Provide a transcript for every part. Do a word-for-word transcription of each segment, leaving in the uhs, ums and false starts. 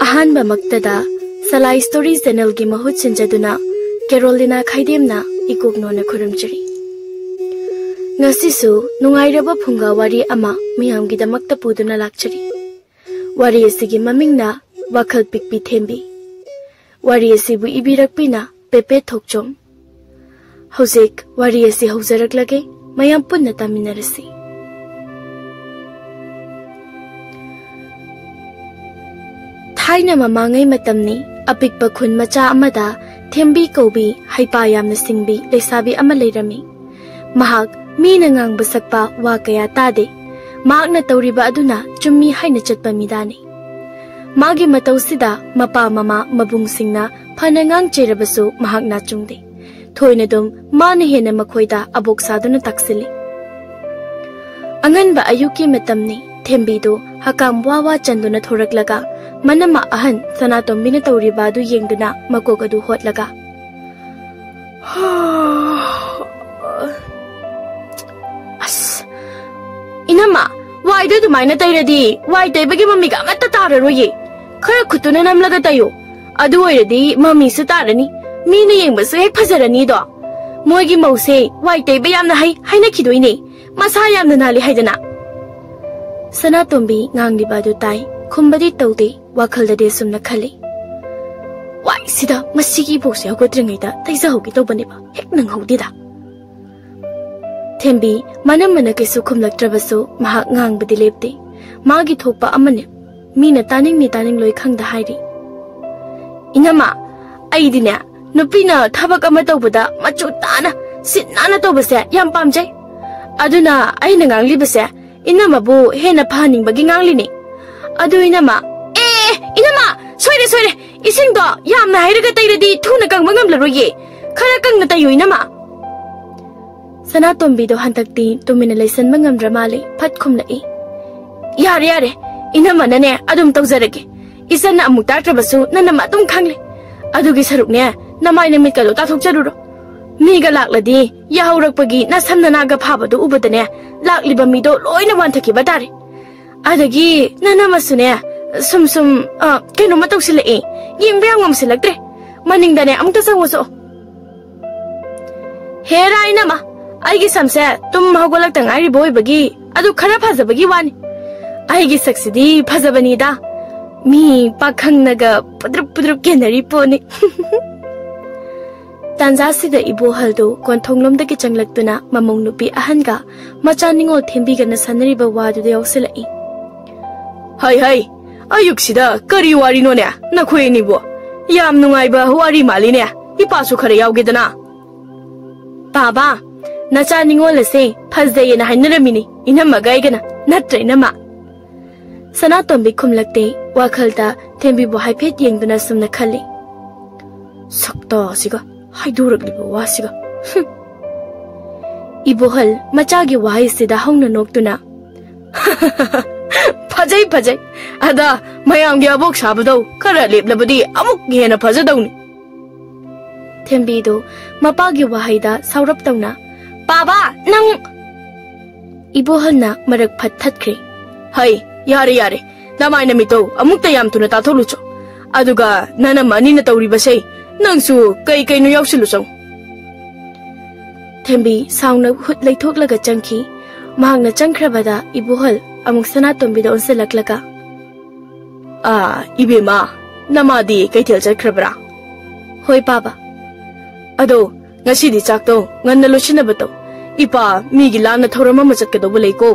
ꯑꯍꯥꯟꯕꯃꯛꯇꯗ ꯁꯂꯥꯏ story ꯆꯦꯅꯦꯜꯒꯤ ꯃꯍꯨꯠ ꯁꯤꯟꯖꯗꯨꯅ ꯀꯦꯔꯣꯂꯤꯅꯥ ꯈꯥꯏꯗꯦꯝꯅ ꯏꯀꯣꯛꯅꯣꯅ ꯈꯨꯔꯨꯝꯖꯔꯤ꯫ ꯉꯁꯤꯁꯨ ꯅꯨꯡꯉꯥꯏꯔꯕ ꯐꯨꯡꯒꯥ ꯋꯥꯔꯤ ꯑꯃ ꯃꯤꯌꯥꯝꯒꯤꯗꯃꯛꯇ ꯄꯨꯗꯨꯅ ꯂꯥꯛꯆꯔꯤ꯫ ꯋꯥꯔꯤ ꯑꯁꯤꯒꯤ ꯃꯃꯤꯡꯅ ꯋꯥꯈꯜ ꯄꯤꯛꯄꯤ ꯊꯦꯝꯕꯤ꯫ ꯋꯥꯔꯤ ꯑꯁꯤꯕꯨ ꯏꯕꯤꯔꯛꯄꯤꯅ ꯄꯦꯄꯦ ꯊꯣꯛꯆꯣꯝ꯫ ꯍꯧꯖꯤꯛ ꯋꯥꯔꯤ ꯑꯁꯤ ꯍꯧꯖꯔꯛꯂꯒꯦ, ꯃꯌꯥꯝ ꯄꯨꯟꯅ ꯇꯥꯃꯤꯟꯅꯔꯁꯤ꯫ ꯊꯥꯏꯅ ꯃꯃꯥꯡꯉꯩ ꯃꯇꯝꯅꯤ, ꯑꯄꯤꯛꯄ ꯈꯨꯟ ꯃꯆꯥ ꯑꯃꯗ ꯊꯦꯝꯕꯤ ꯀꯧꯕꯤ ꯍꯩꯄꯥ ꯌꯥꯝꯅ ꯁꯤꯡꯕꯤ ꯂꯩꯁꯥꯕꯤ ꯑꯃ ꯂꯩꯔꯝꯃꯤ꯫ ꯃꯍꯥꯛ ꯃꯤꯅ ꯉꯥꯡꯕ ꯁꯛꯄ ꯋꯥ ꯀꯌꯥ ꯇꯥꯗꯦ꯫ ꯃꯍꯥꯛꯅ ꯇꯧꯔꯤꯕ ꯑꯗꯨꯅ ꯆꯨꯝꯃꯤ ꯍꯥꯏꯅ ꯆꯠꯄ ꯃꯤꯗꯥꯅꯤ꯫ ꯃꯥꯒꯤ ꯃꯇꯧꯁꯤꯗ ꯃꯄꯥ ꯃꯃꯥ ꯃꯕꯨꯡꯁꯤꯡꯅ ꯐꯅ ꯉꯥꯡ ꯆꯩꯔꯕꯁꯨ ꯃꯍꯥꯛ ꯅꯥꯆꯨꯡꯗꯦ꯫ ꯊꯣꯏꯅꯗꯨꯝ ꯃꯥꯅ ꯍꯦꯟꯅ ꯃꯈꯣꯏꯗ ꯑꯕꯣꯛ ꯁꯥꯗꯨꯅ ꯇꯥꯛꯁꯤꯜꯂꯤ꯫ ꯑꯉꯟꯕ ꯑꯌꯨꯛꯀꯤ ꯃꯇꯝꯅꯤ꯫ ꯊꯦꯝꯕꯤꯗꯨ ꯍꯀꯥꯝ ꯋꯥ ꯋꯥ ꯆꯟꯗꯨꯅ ꯊꯣꯔꯛꯂꯒ ꯃꯅꯝꯃ ꯑꯍꯟ ꯁꯅꯥꯇꯣꯝꯕꯤꯅ ꯇꯧꯔꯤꯕ ꯑꯗꯨ ꯌꯦꯡꯗꯨꯅ ꯃꯀꯣꯛ ꯑꯗꯨ ꯍꯣꯠꯂꯒ, "ꯑꯁ, ꯏꯅꯝꯃ, ꯋꯥꯏꯗꯣ ꯑꯗꯨꯃꯥꯏꯅ ꯇꯩꯔꯗꯤ ꯋꯥꯏ ꯇꯩꯕꯒꯤ ꯃꯃꯤꯒ ꯑꯃꯠꯇ ꯇꯥꯔꯔꯣꯏꯌꯦ꯫ ꯈꯔ ꯈꯨꯠꯇꯨꯅ ꯅꯝꯂꯒ ꯇꯩꯌꯨ꯫ ꯑꯗꯨ ꯑꯣꯏꯔꯗꯤ ꯃꯃꯤꯁꯨ ꯇꯥꯔꯅꯤ, ꯃꯤꯅ ꯌꯦꯡꯕꯁꯨ ꯍꯦꯛ ꯐꯖꯔꯅꯤꯗꯣ꯫ ꯃꯣꯏꯒꯤ ꯃꯧꯁꯦ ꯋꯥꯏ ꯇꯩꯕ ꯌꯥꯝꯅ ꯍꯩ ꯍꯥꯏꯅꯈꯤꯗꯣꯏꯅꯦ, ꯃꯁꯥ ꯌꯥꯝꯅ ꯅꯥꯜꯂꯤ ꯍꯥꯏꯗꯅ꯫" ꯁꯅꯥꯇꯣꯝꯕꯤ ꯉꯥꯡꯂꯤꯕ ꯑꯗꯨ ꯇꯥꯏ, ꯈꯨꯝꯕꯗꯤ ꯇꯧꯗꯦ꯫ ꯋꯥꯈꯜꯗꯗꯤ ꯑꯁꯨꯝꯅ ꯈꯜꯂꯤ, "ꯋꯥꯏꯁꯤꯗ ꯃꯁꯤꯒꯤ ꯏꯕꯣꯛꯁꯦ ꯍꯧꯒꯠꯇ꯭ꯔꯤꯉꯩꯗ ꯇꯩꯖꯍꯧꯒꯦ ꯇꯧꯕꯅꯦꯕ, ꯍꯦꯛ ꯅꯪꯍꯧꯗꯦꯗ꯫" ꯊꯦꯝꯕꯤ ꯃꯅꯝꯃꯅ ꯀꯩꯁꯨ ꯈꯨꯝꯂꯛꯇ꯭ꯔꯕꯁꯨ ꯃꯍꯥꯛ ꯉꯥꯡꯕꯗꯤ ꯂꯦꯞꯇꯦ꯫ ꯃꯥꯒꯤ ꯊꯣꯛꯄ ꯑꯃꯅꯤ, ꯃꯤꯅ ꯇꯥꯅꯤꯡꯅꯤ ꯇꯥꯅꯤꯡꯂꯣꯏ ꯈꯪꯗ ꯍꯥꯏꯔꯤ, "ꯏꯅꯝꯃ, ꯑꯩꯗꯤꯅꯦ, ꯅꯨꯄꯤꯅ ꯊꯕꯛ ꯑꯃ ꯇꯧꯕꯗ ꯃꯆꯨ ꯇꯥꯅ, ꯁꯤꯠ ꯅꯥꯟꯅ ꯇꯧꯕꯁꯦ ꯌꯥꯝ ꯄꯥꯝꯖꯩ꯫ ꯑꯗꯨꯅ ꯑꯩꯅ ꯉꯥꯡꯂꯤꯕꯁꯦ ꯏꯅꯝꯃꯕꯨ ꯍꯦꯟꯅ ꯐꯍꯟꯅꯤꯡꯕꯒꯤ ꯉꯥꯡꯂꯤꯅꯦ꯫ ꯑꯗꯨ ꯏꯅꯝꯃ, ꯑꯦ, ꯑꯦ, ꯏꯅꯝꯃ, ꯁꯣꯏꯔꯦ, ꯁꯣꯏꯔꯦ꯫ ꯏꯁꯤꯡꯗꯣ ꯌꯥꯝꯅ ꯍꯩꯔꯒ ꯇꯩꯔꯗꯤ ꯊꯨꯅ ꯀꯪꯕ ꯉꯝꯂꯔꯣꯏꯌꯦ꯫ ꯈꯔ ꯀꯪꯅ ꯇꯩꯌꯨ, ꯏꯅꯝꯃ꯫" ꯁꯅꯥꯇꯣꯝꯕꯤꯗꯣ ꯍꯟꯗꯛꯇꯤ ꯇꯨꯃꯤꯟꯅ ꯂꯩꯁꯟꯕ ꯉꯝꯗ꯭ꯔ ꯃꯥꯜꯂꯦ, ꯐꯠ ꯈꯨꯝꯂꯛꯏ, "ꯌꯥꯔꯦ, ꯌꯥꯔꯦ, ꯏꯅꯝꯃꯅꯅꯦ ꯑꯗꯨꯝ ꯇꯧꯖꯔꯒꯦ꯫ ꯏꯆꯟꯅ ꯑꯃꯨꯛ ꯇꯥꯛꯇ꯭ꯔꯕꯁꯨ ꯅꯅꯝꯃ ꯑꯗꯨꯝ ꯈꯪꯂꯦ꯫ ꯑꯗꯨꯒꯤ ꯁꯔꯨꯛꯅꯦ, ꯅꯃꯥꯏ ꯅꯃꯤꯠꯀꯗꯣ ꯇꯥꯊꯣꯛꯆꯔꯨꯔꯣ꯫ ꯃꯤꯒ ꯂꯥꯛꯂꯗꯤ ꯌꯥꯍꯧꯔꯛꯄꯒꯤ ꯅꯁꯝ ꯅꯅꯥꯒ ꯐꯥꯕꯗꯣ ꯎꯕꯗꯅꯦ, ꯂꯥꯛꯂꯤꯕ ꯃꯤꯗꯣ ꯂꯣꯏꯅ ꯋꯥꯟꯊꯈꯤꯕ ꯇꯥꯔꯦ꯫ ꯑꯗꯒꯤ ꯅꯅꯝꯃꯁꯨꯅꯦ, ꯁꯨꯝ ꯁꯨꯝ, ꯑ, ꯀꯩꯅꯣꯝꯃ ꯇꯧꯁꯤꯜꯂꯛꯑꯦ꯫ ꯌꯦꯡꯕ ꯌꯥꯝ ꯉꯝꯁꯤꯜꯂꯛꯇ꯭ꯔꯦ꯫ ꯃꯅꯤꯡꯗꯅꯦ, ꯑꯃꯨꯛꯇ ꯆꯪꯉꯨꯁꯣ꯫ ꯍꯦꯔꯥ, ꯏꯅꯝꯃ, ꯑꯩꯒꯤ ꯁꯝꯁꯦ ꯇꯨꯝ ꯍꯧꯒꯠꯂꯛꯇ ꯉꯥꯏꯔꯤꯕ ꯑꯣꯏꯕꯒꯤ ꯑꯗꯨ ꯈꯔ ꯐꯖꯕꯒꯤ ꯋꯥꯅꯤ꯫ ꯑꯩꯒꯤ ꯁꯛꯁꯤꯗꯤ ꯐꯖꯕꯅꯤꯗ꯫ ꯃꯤ ꯄꯥꯈꯪꯅꯒ ꯄꯨꯗ꯭ꯔꯨꯞ ꯄꯨꯗ꯭ꯔꯨꯞ ꯀꯦꯟꯅꯔꯤ ꯄꯣꯠꯅꯤ꯫ ꯇꯥꯟꯖꯥꯁꯤꯗ ꯏꯕꯣꯍꯜꯗꯨ ꯀꯣꯟꯊꯣꯡꯂꯣꯝꯗꯒꯤ ꯆꯪꯂꯛꯇꯨꯅ ꯃꯃꯧ ꯅꯨꯄꯤ ꯑꯍꯟꯒ ꯃꯆꯥ ꯅꯤꯉꯣꯜ ꯊꯦꯝꯕꯤꯒꯅ ꯁꯥꯟꯅꯔꯤꯕ ꯋꯥꯗꯨꯗ ꯌꯥꯎꯁꯤꯜꯂꯛꯏ꯫ "ꯍꯩ, ꯍꯩ, ꯑꯌꯨꯛꯁꯤꯗ ꯀꯔꯤ ꯋꯥꯔꯤꯅꯣꯅꯦ ꯅꯈꯣꯏ ꯑꯅꯤꯕꯨ? ꯌꯥꯝ ꯅꯨꯡꯉꯥꯏꯕ ꯋꯥꯔꯤ ꯃꯥꯜꯂꯤꯅꯦ꯫ ꯏꯄꯥꯁꯨ ꯈꯔ ꯌꯥꯎꯒꯦꯗꯅ?" "ꯄꯥꯕꯥ, ꯅꯆꯥ ꯅꯤꯉꯣꯜ ꯑꯁꯦ ꯐꯖꯩꯌꯦꯅ ꯍꯥꯏꯅꯔꯝꯃꯤꯅꯤ, ꯏꯅꯝꯃꯒ ꯑꯩꯒꯅ꯫ ꯅꯠꯇ꯭ꯔ, ꯏꯅꯝꯃ?" ꯁꯅꯥꯇꯣꯝꯕꯤ ꯈꯨꯝꯂꯛꯇꯦ꯫ ꯋꯥꯈꯜꯗ ꯊꯦꯝꯕꯤꯕꯨ ꯍꯥꯏꯐꯦꯠ ꯌꯦꯡꯗꯨꯅ ꯁꯨꯝꯅ ꯈꯜꯂꯤ꯫ "ꯁꯛꯇꯥꯁꯤꯒ, ꯍꯥꯏꯗꯣꯔꯛꯂꯤꯕ ꯋꯥꯁꯤꯒ꯫ ꯍꯨꯝ!" ꯏꯕꯣꯍꯜ ꯃꯆꯥꯒꯤ ꯋꯥꯍꯩꯁꯤꯗ ꯍꯧꯅ ꯅꯣꯛꯇꯨꯅ, "ꯐꯖꯩ, ꯐꯖꯩ꯫ ꯑꯗ ꯃꯌꯥꯝꯒꯤ ꯑꯕꯣꯛ ꯁꯥꯕꯗꯧ ꯈꯔ ꯂꯦꯞꯂꯕꯗꯤ ꯑꯃꯨꯛ ꯍꯦꯟꯅ ꯐꯖꯗꯧꯅꯤ꯫" ꯊꯦꯝꯕꯤꯗꯨ ꯃꯄꯥꯒꯤ ꯋꯥꯍꯩꯗ ꯁꯥꯎꯔꯞ ꯇꯧꯅ, "ꯄꯥꯕꯥ, ꯅꯪ!" ꯏꯕꯣꯍꯜꯅ ꯃꯔꯛ ꯐꯠ ꯊꯠꯈ꯭ꯔꯦ꯫ "ꯍꯩ, ꯌꯥꯔꯦ, ꯌꯥꯔꯦ꯫ ꯅꯃꯥꯏ ꯅꯃꯤꯠꯇꯣ ꯑꯃꯨꯛꯇ ꯌꯥꯝ ꯊꯨꯅ ꯇꯥꯊꯣꯛꯂꯨꯆꯣ꯫ ꯑꯗꯨꯒ ꯅꯅꯝꯃ ꯑꯅꯤꯅ ꯇꯧꯔꯤꯕꯁꯦ, ꯅꯪꯁꯨ ꯀꯩ ꯀꯩꯅꯣ ꯌꯥꯎꯁꯤꯜꯂꯨ ꯆꯪꯉꯨ꯫" ꯊꯦꯝꯕꯤ ꯁꯥꯎꯅ ꯍꯨꯠ ꯂꯩꯊꯣꯛꯂꯒ ꯆꯪꯈꯤ꯫ ꯃꯍꯥꯛꯅ ꯆꯪꯈ꯭ꯔꯕꯗ ꯏꯕꯣꯍꯜ ꯑꯃꯨꯛ ꯁꯅꯥꯇꯣꯝꯕꯤꯗ ꯑꯣꯟꯁꯤꯜꯂꯛꯂꯒ, "ꯑꯥ, ꯏꯕꯦꯝꯃ, ꯅꯃꯥꯗꯤ ꯀꯩꯊꯦꯜ ꯆꯠꯈ꯭ꯔꯕ꯭ꯔꯥ?" "ꯍꯣꯏ, ꯄꯥꯕ꯫" "ꯑꯗꯣ, ꯉꯁꯤꯗꯤ ꯆꯥꯛꯇꯣ ꯉꯟꯅ ꯂꯣꯏꯁꯤꯟꯅꯕ ꯇꯧ꯫ ꯏꯄꯥ ꯃꯤꯒꯤ ꯂꯥꯟꯅ ꯊꯧꯔꯝ ꯑꯃ ꯆꯠꯀꯗꯧꯕ ꯂꯩꯀꯣ꯫"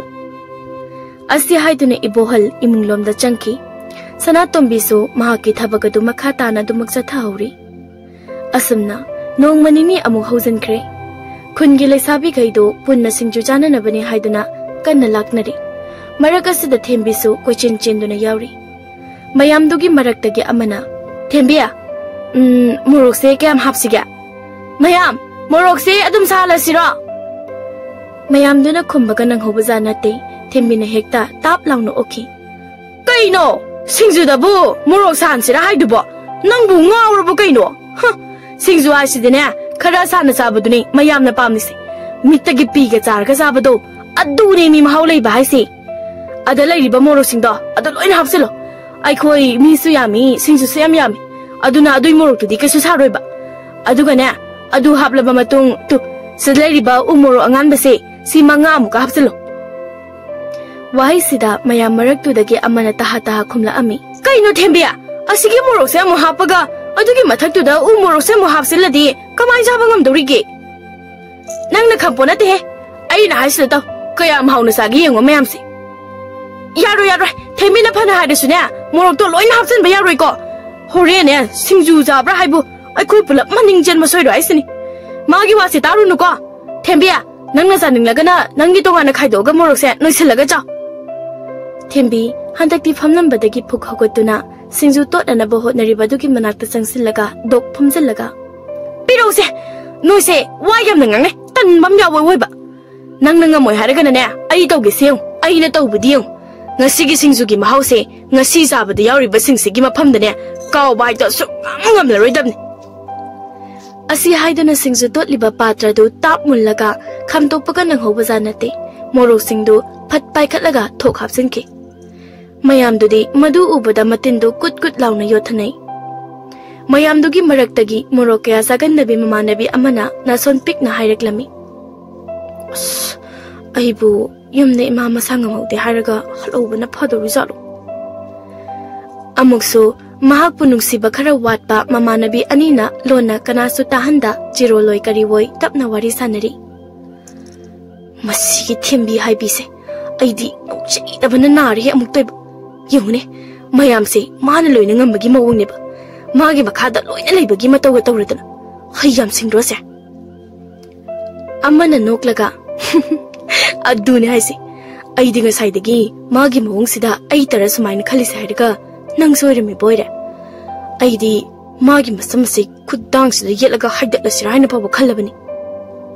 ꯑꯁꯤ ꯍꯥꯏꯗꯨꯅ ꯏꯕꯣꯍꯜ ꯏꯃꯨꯡꯂꯣꯝꯗ ꯆꯪꯈꯤ꯫ ꯁꯅꯥꯇꯣꯝꯕꯤꯁꯨ ꯃꯍꯥꯛꯀꯤ ꯊꯕꯛ ꯑꯗꯨ ꯃꯈꯥ ꯇꯥꯅ ꯑꯗꯨꯃꯛ ꯆꯠꯊꯍꯧꯔꯤ꯫ ꯑꯁꯨꯝꯅ ꯅꯣꯡꯃ ꯅꯤꯅꯤ ꯑꯃꯨꯛ ꯍꯧꯖꯤꯟꯈ꯭ꯔꯦ꯫ ꯈꯨꯟꯒꯤ ꯂꯩꯁꯥꯕꯤꯈꯩꯗꯨ ꯄꯨꯟꯅ ꯁꯤꯡꯖꯨ ꯆꯥꯅꯅꯕꯅꯤ ꯍꯥꯏꯗꯨꯅ ꯀꯟꯅ ꯂꯥꯛꯅꯔꯤ꯫ ꯃꯔꯛ ꯑꯁꯤꯗ ꯊꯦꯝꯕꯤꯁꯨ ꯀꯣꯏꯆꯦꯟ ꯆꯦꯟꯗꯨꯅ ꯌꯥꯎꯔꯤ꯫ ꯃꯌꯥꯝꯗꯨꯒꯤ ꯃꯔꯛꯇꯒꯤ ꯑꯃꯅ, "ꯊꯦꯝꯕꯤ, ꯎꯝ, ꯃꯣꯔꯣꯛꯁꯦ ꯀꯌꯥꯝ ꯍꯥꯞꯁꯤꯒꯦ?" "ꯃꯌꯥꯝ, ꯃꯣꯔꯣꯛꯁꯦ ꯑꯗꯨꯝ ꯁꯥꯍꯜꯂꯁꯤꯔꯣ?" ꯃꯌꯥꯝꯗꯨꯅ ꯈꯨꯝꯕꯒ ꯅꯪꯍꯧꯕꯖꯥꯠ ꯅꯠꯇꯦ꯫ ꯊꯦꯝꯕꯤꯅ ꯍꯦꯛꯇ ꯇꯥꯞ ꯂꯥꯎꯅ ꯑꯣꯛꯈꯤ꯫ "ꯀꯩꯅꯣ? ꯁꯤꯡꯖꯨꯗꯕꯨ ꯃꯣꯔꯣꯛ ꯁꯥꯍꯟꯁꯤꯔꯥ ꯍꯥꯏꯗꯨꯕꯣ? ꯅꯪꯕꯨ ꯉꯥꯎꯔꯕꯣ ꯀꯩꯅꯣ? ꯍ! ꯁꯤꯡꯖꯨ ꯍꯥꯏꯁꯤꯗꯤꯅꯦ, ꯈꯔ ꯁꯥꯅ ꯆꯥꯕꯗꯨꯅꯤ ꯃꯌꯥꯝꯅ ꯄꯥꯝꯃꯤꯁꯦ꯫ ꯃꯤꯠꯇꯒꯤ ꯄꯤꯒ ꯆꯥꯔꯒ ꯆꯥꯕꯗꯣ, ꯑꯗꯨꯅꯦ ꯃꯤ ꯃꯍꯥꯎ ꯂꯩꯕ ꯍꯥꯏꯁꯦ꯫ ꯑꯗ ꯂꯩꯔꯤꯕ ꯃꯣꯔꯣꯛꯁꯤꯡꯗꯣ ꯑꯗꯨ ꯂꯣꯏꯅ ꯍꯥꯞꯆꯤꯜꯂꯣ꯫ ꯑꯩꯈꯣꯏ ꯃꯤꯁꯨ ꯌꯥꯝꯃꯤ, ꯁꯤꯡꯖꯨꯁꯨ ꯌꯥꯝ ꯌꯥꯝꯃꯤ꯫ ꯑꯗꯨꯅ ꯑꯗꯨꯏ ꯃꯣꯔꯣꯛꯇꯨꯗꯤ ꯀꯩꯁꯨ ꯁꯥꯔꯣꯏꯕ꯫ ꯑꯗꯨꯒꯅꯦ, ꯑꯗꯨ ꯍꯥꯞꯂꯕ ꯃꯇꯨꯡ, ꯇꯨ, ꯁꯤꯗ ꯂꯩꯔꯤꯕ ꯎ ꯃꯣꯔꯣꯛ ꯑꯉꯥꯟꯕꯁꯦ, ꯁꯤ ꯃꯉꯥ ꯑꯃꯨꯛꯀ ꯍꯥꯞꯆꯤꯜꯂꯣ꯫ ꯋꯥꯍꯩꯁꯤꯗ ꯃꯌꯥꯝ ꯃꯔꯛꯇꯨꯗꯒꯤ ꯑꯃꯅ ꯇꯍꯥ ꯇꯍꯥ ꯈꯨꯝꯂꯛꯑꯝꯃꯤ꯫ "ꯀꯩꯅꯣ ꯊꯦꯝꯕꯤ? ꯑꯁꯤꯒꯤ ꯃꯣꯔꯣꯛꯁꯦ ꯑꯃꯨꯛ ꯍꯥꯞꯄꯒ, ꯑꯗꯨꯒꯤ ꯃꯊꯛꯇꯨꯗ ꯎ ꯃꯣꯔꯣꯛꯁꯦ ꯑꯃꯨꯛ ꯍꯥꯞꯆꯤꯜꯂꯗꯤ ꯀꯃꯥꯏꯅ ꯆꯥꯕ ꯉꯝꯗꯧꯔꯤꯒꯦ?" "ꯅꯪꯅ ꯈꯪꯄꯣ ꯅꯠꯇꯦꯍꯦ꯫ ꯑꯩꯅ ꯍꯥꯏꯁꯤꯗ ꯇꯧ꯫ ꯀꯌꯥꯝ ꯍꯥꯎꯅ ꯆꯥꯒꯦ ꯌꯦꯡꯉꯣ ꯃꯌꯥꯝꯁꯦ꯫" "ꯌꯥꯔꯣꯏ, ꯌꯥꯔꯣꯏ꯫ ꯊꯦꯝꯕꯤꯅ ꯐꯅ ꯍꯥꯏꯔꯁꯨꯅꯦ, ꯃꯣꯔꯣꯛꯇꯣ ꯂꯣꯏꯅ ꯍꯥꯞꯆꯤꯟꯕ ꯌꯥꯔꯣꯏꯀꯣ꯫ ꯍꯣꯔꯦꯟꯅꯦ, ꯁꯤꯡꯖꯨ ꯆꯥꯕ꯭ꯔꯥ ꯍꯥꯏꯕꯨ ꯑꯩꯈꯣꯏ ꯄꯨꯂꯞ ꯃꯅꯤꯡ ꯆꯦꯟꯕ ꯁꯣꯏꯔꯣꯏ ꯍꯥꯏꯁꯤꯅꯤ꯫ ꯃꯥꯒꯤ ꯋꯥꯁꯦ ꯇꯥꯔꯨꯅꯨꯀꯣ꯫ ꯊꯦꯝꯕꯤ, ꯅꯪꯅ ꯆꯥꯅꯤꯡꯂꯒꯅ ꯅꯪꯒꯤ ꯇꯣꯉꯥꯟꯅ ꯈꯥꯏꯗꯣꯛꯑꯒ ꯃꯣꯔꯣꯛꯁꯦ ꯅꯣꯏꯁꯤꯜꯂꯒ ꯆꯥꯎ꯫" ꯊꯦꯝꯕꯤ ꯍꯟꯗꯛꯇꯤ ꯐꯝꯂꯝꯕꯗꯒꯤ ꯐꯨꯛ ꯍꯧꯒꯠꯇꯨꯅ ꯁꯤꯡꯖꯨ ꯇꯣꯠꯅꯅꯕ ꯍꯣꯠꯅꯔꯤꯕ ꯑꯗꯨꯒꯤ ꯃꯅꯥꯛꯇ ꯆꯪꯁꯤꯜꯂꯒ ꯗꯣꯛ ꯐꯝꯖꯤꯜꯂꯒ, "ꯄꯤꯔꯛꯎꯁꯦ꯫ ꯅꯣꯏꯁꯦ ꯋꯥ ꯌꯥꯝꯅ ꯉꯥꯡꯅꯩ꯫ ꯇꯟꯕ ꯑꯃ ꯌꯥꯎꯕ ꯑꯣꯏꯕ꯫ ꯅꯪꯅ ꯉꯝꯃꯣꯏ ꯍꯥꯏꯔꯒꯅꯅꯦ, ꯑꯩ ꯇꯧꯒꯦꯁꯦ ꯌꯦꯡꯉꯨ, ꯑꯩꯅ ꯇꯧꯕꯗꯤ ꯌꯦꯡꯉꯨ꯫ ꯉꯁꯤꯒꯤ ꯁꯤꯡꯖꯨꯒꯤ ꯃꯍꯥꯎꯁꯦ ꯉꯁꯤ ꯆꯥꯕꯗ ꯌꯥꯎꯔꯤꯕꯁꯤꯡꯁꯤꯒꯤ ꯃꯐꯝꯗꯅꯦ, ꯀꯥꯎꯕ ꯍꯥꯏꯗꯣ ꯁꯨꯡꯉꯝ ꯉꯝꯂꯔꯣꯏꯗꯕꯅꯤ꯫" ꯑꯁꯤ ꯍꯥꯏꯗꯨꯅ ꯁꯤꯡꯖꯨ ꯇꯣꯠꯂꯤꯕ ꯄꯥꯇ꯭ꯔꯗꯨ ꯇꯥꯞ ꯃꯨꯜꯂꯒ ꯈꯥꯝꯗꯣꯛꯄꯒ ꯅꯪꯍꯧꯕꯖꯥꯠ ꯅꯠꯇꯦ꯫ ꯃꯣꯔꯣꯛꯁꯤꯡꯗꯨ ꯐꯠ ꯄꯥꯏꯈꯠꯂꯒ ꯊꯣꯛ ꯍꯥꯞꯆꯤꯟꯈꯤ꯫ ꯃꯌꯥꯝꯗꯨꯗꯤ ꯃꯗꯨ ꯎꯕꯗ ꯃꯇꯤꯟꯗꯨ ꯀꯨꯠ ꯀꯨꯠ ꯂꯥꯎꯅ ꯌꯣꯠꯊꯅꯩ꯫ ꯃꯌꯥꯝꯗꯨꯒꯤ ꯃꯔꯛꯇꯒꯤ ꯃꯣꯔꯣꯛ ꯀꯌꯥ ꯆꯥꯒꯟꯗꯕꯤ ꯃꯃꯥꯟꯅꯕꯤ ꯑꯃꯅ ꯅꯥꯁꯣꯟ ꯄꯤꯛꯅ ꯍꯥꯏꯔꯛꯂꯝꯃꯤ꯫ "ꯑꯁ, ꯑꯩꯕꯨ ꯌꯨꯝꯗ ꯏꯃꯥ ꯃꯁꯥ ꯉꯝꯍꯧꯗꯦ ꯍꯥꯏꯔꯒ ꯍꯜꯍꯧꯕꯅ ꯐꯗꯧꯔꯤꯖꯥꯠꯂꯣ?" ꯑꯃꯨꯛꯁꯨ ꯃꯍꯥꯛꯄꯨ ꯅꯨꯡꯁꯤꯕ ꯈꯔ ꯋꯥꯠꯄ ꯃꯃꯥꯟꯅꯕꯤ ꯑꯅꯤꯅ ꯂꯣꯟꯅ ꯀꯅꯥꯁꯨ ꯇꯥꯍꯟꯗ ꯆꯤꯔꯣꯂꯣꯏ ꯀꯔꯤꯋꯣꯏ ꯇꯞꯅ ꯋꯥꯔꯤ ꯁꯥꯟꯅꯔꯤ꯫ "ꯃꯁꯤꯒꯤ ꯊꯦꯝꯕꯤ ꯍꯥꯏꯕꯤꯁꯦ, ꯑꯩꯗꯤ ꯅꯨꯡꯁꯤꯗꯕꯅ ꯅꯥꯔꯦ ꯑꯃꯨꯛꯇꯣꯏꯕ꯫ ꯌꯦꯡꯉꯨꯅꯦ, ꯃꯌꯥꯝꯁꯦ ꯃꯥꯅ ꯂꯣꯏꯅ ꯉꯝꯕꯒꯤ ꯃꯑꯣꯡꯅꯦꯕ꯫ ꯃꯥꯒꯤ ꯃꯈꯥꯗ ꯂꯣꯏꯅ ꯂꯩꯕꯒꯤ ꯃꯇꯧꯒ ꯇꯧꯔꯗꯅ꯫ ꯍꯩ ꯌꯥꯝ ꯁꯤꯡꯗ꯭ꯔꯣꯁꯦ?" ꯑꯃꯅ ꯅꯣꯛꯂꯒ, "ꯑꯗꯨꯅꯦ ꯍꯥꯏꯁꯦ꯫ ꯑꯩꯗꯤ ꯉꯁꯥꯏꯗꯒꯤ ꯃꯥꯒꯤ ꯃꯑꯣꯡꯁꯤꯗ ꯑꯩ ꯇꯔ ꯁꯨꯃꯥꯏꯅ ꯈꯜꯂꯤꯁꯦ ꯍꯥꯏꯔꯒ ꯅꯪꯁꯨ ꯑꯣꯏꯔꯝꯃꯤꯕ ꯑꯣꯏꯔꯦ꯫ ꯑꯩꯗꯤ ꯃꯥꯒꯤ ꯃꯁꯝ ꯑꯁꯤ ꯈꯨꯗꯥꯡꯁꯤꯗ ꯌꯦꯠꯂꯒ ꯍꯥꯏꯗꯠꯂꯁꯤꯔꯥ ꯍꯥꯏꯅ ꯐꯥꯎꯕ ꯈꯜꯂꯕꯅꯤ꯫"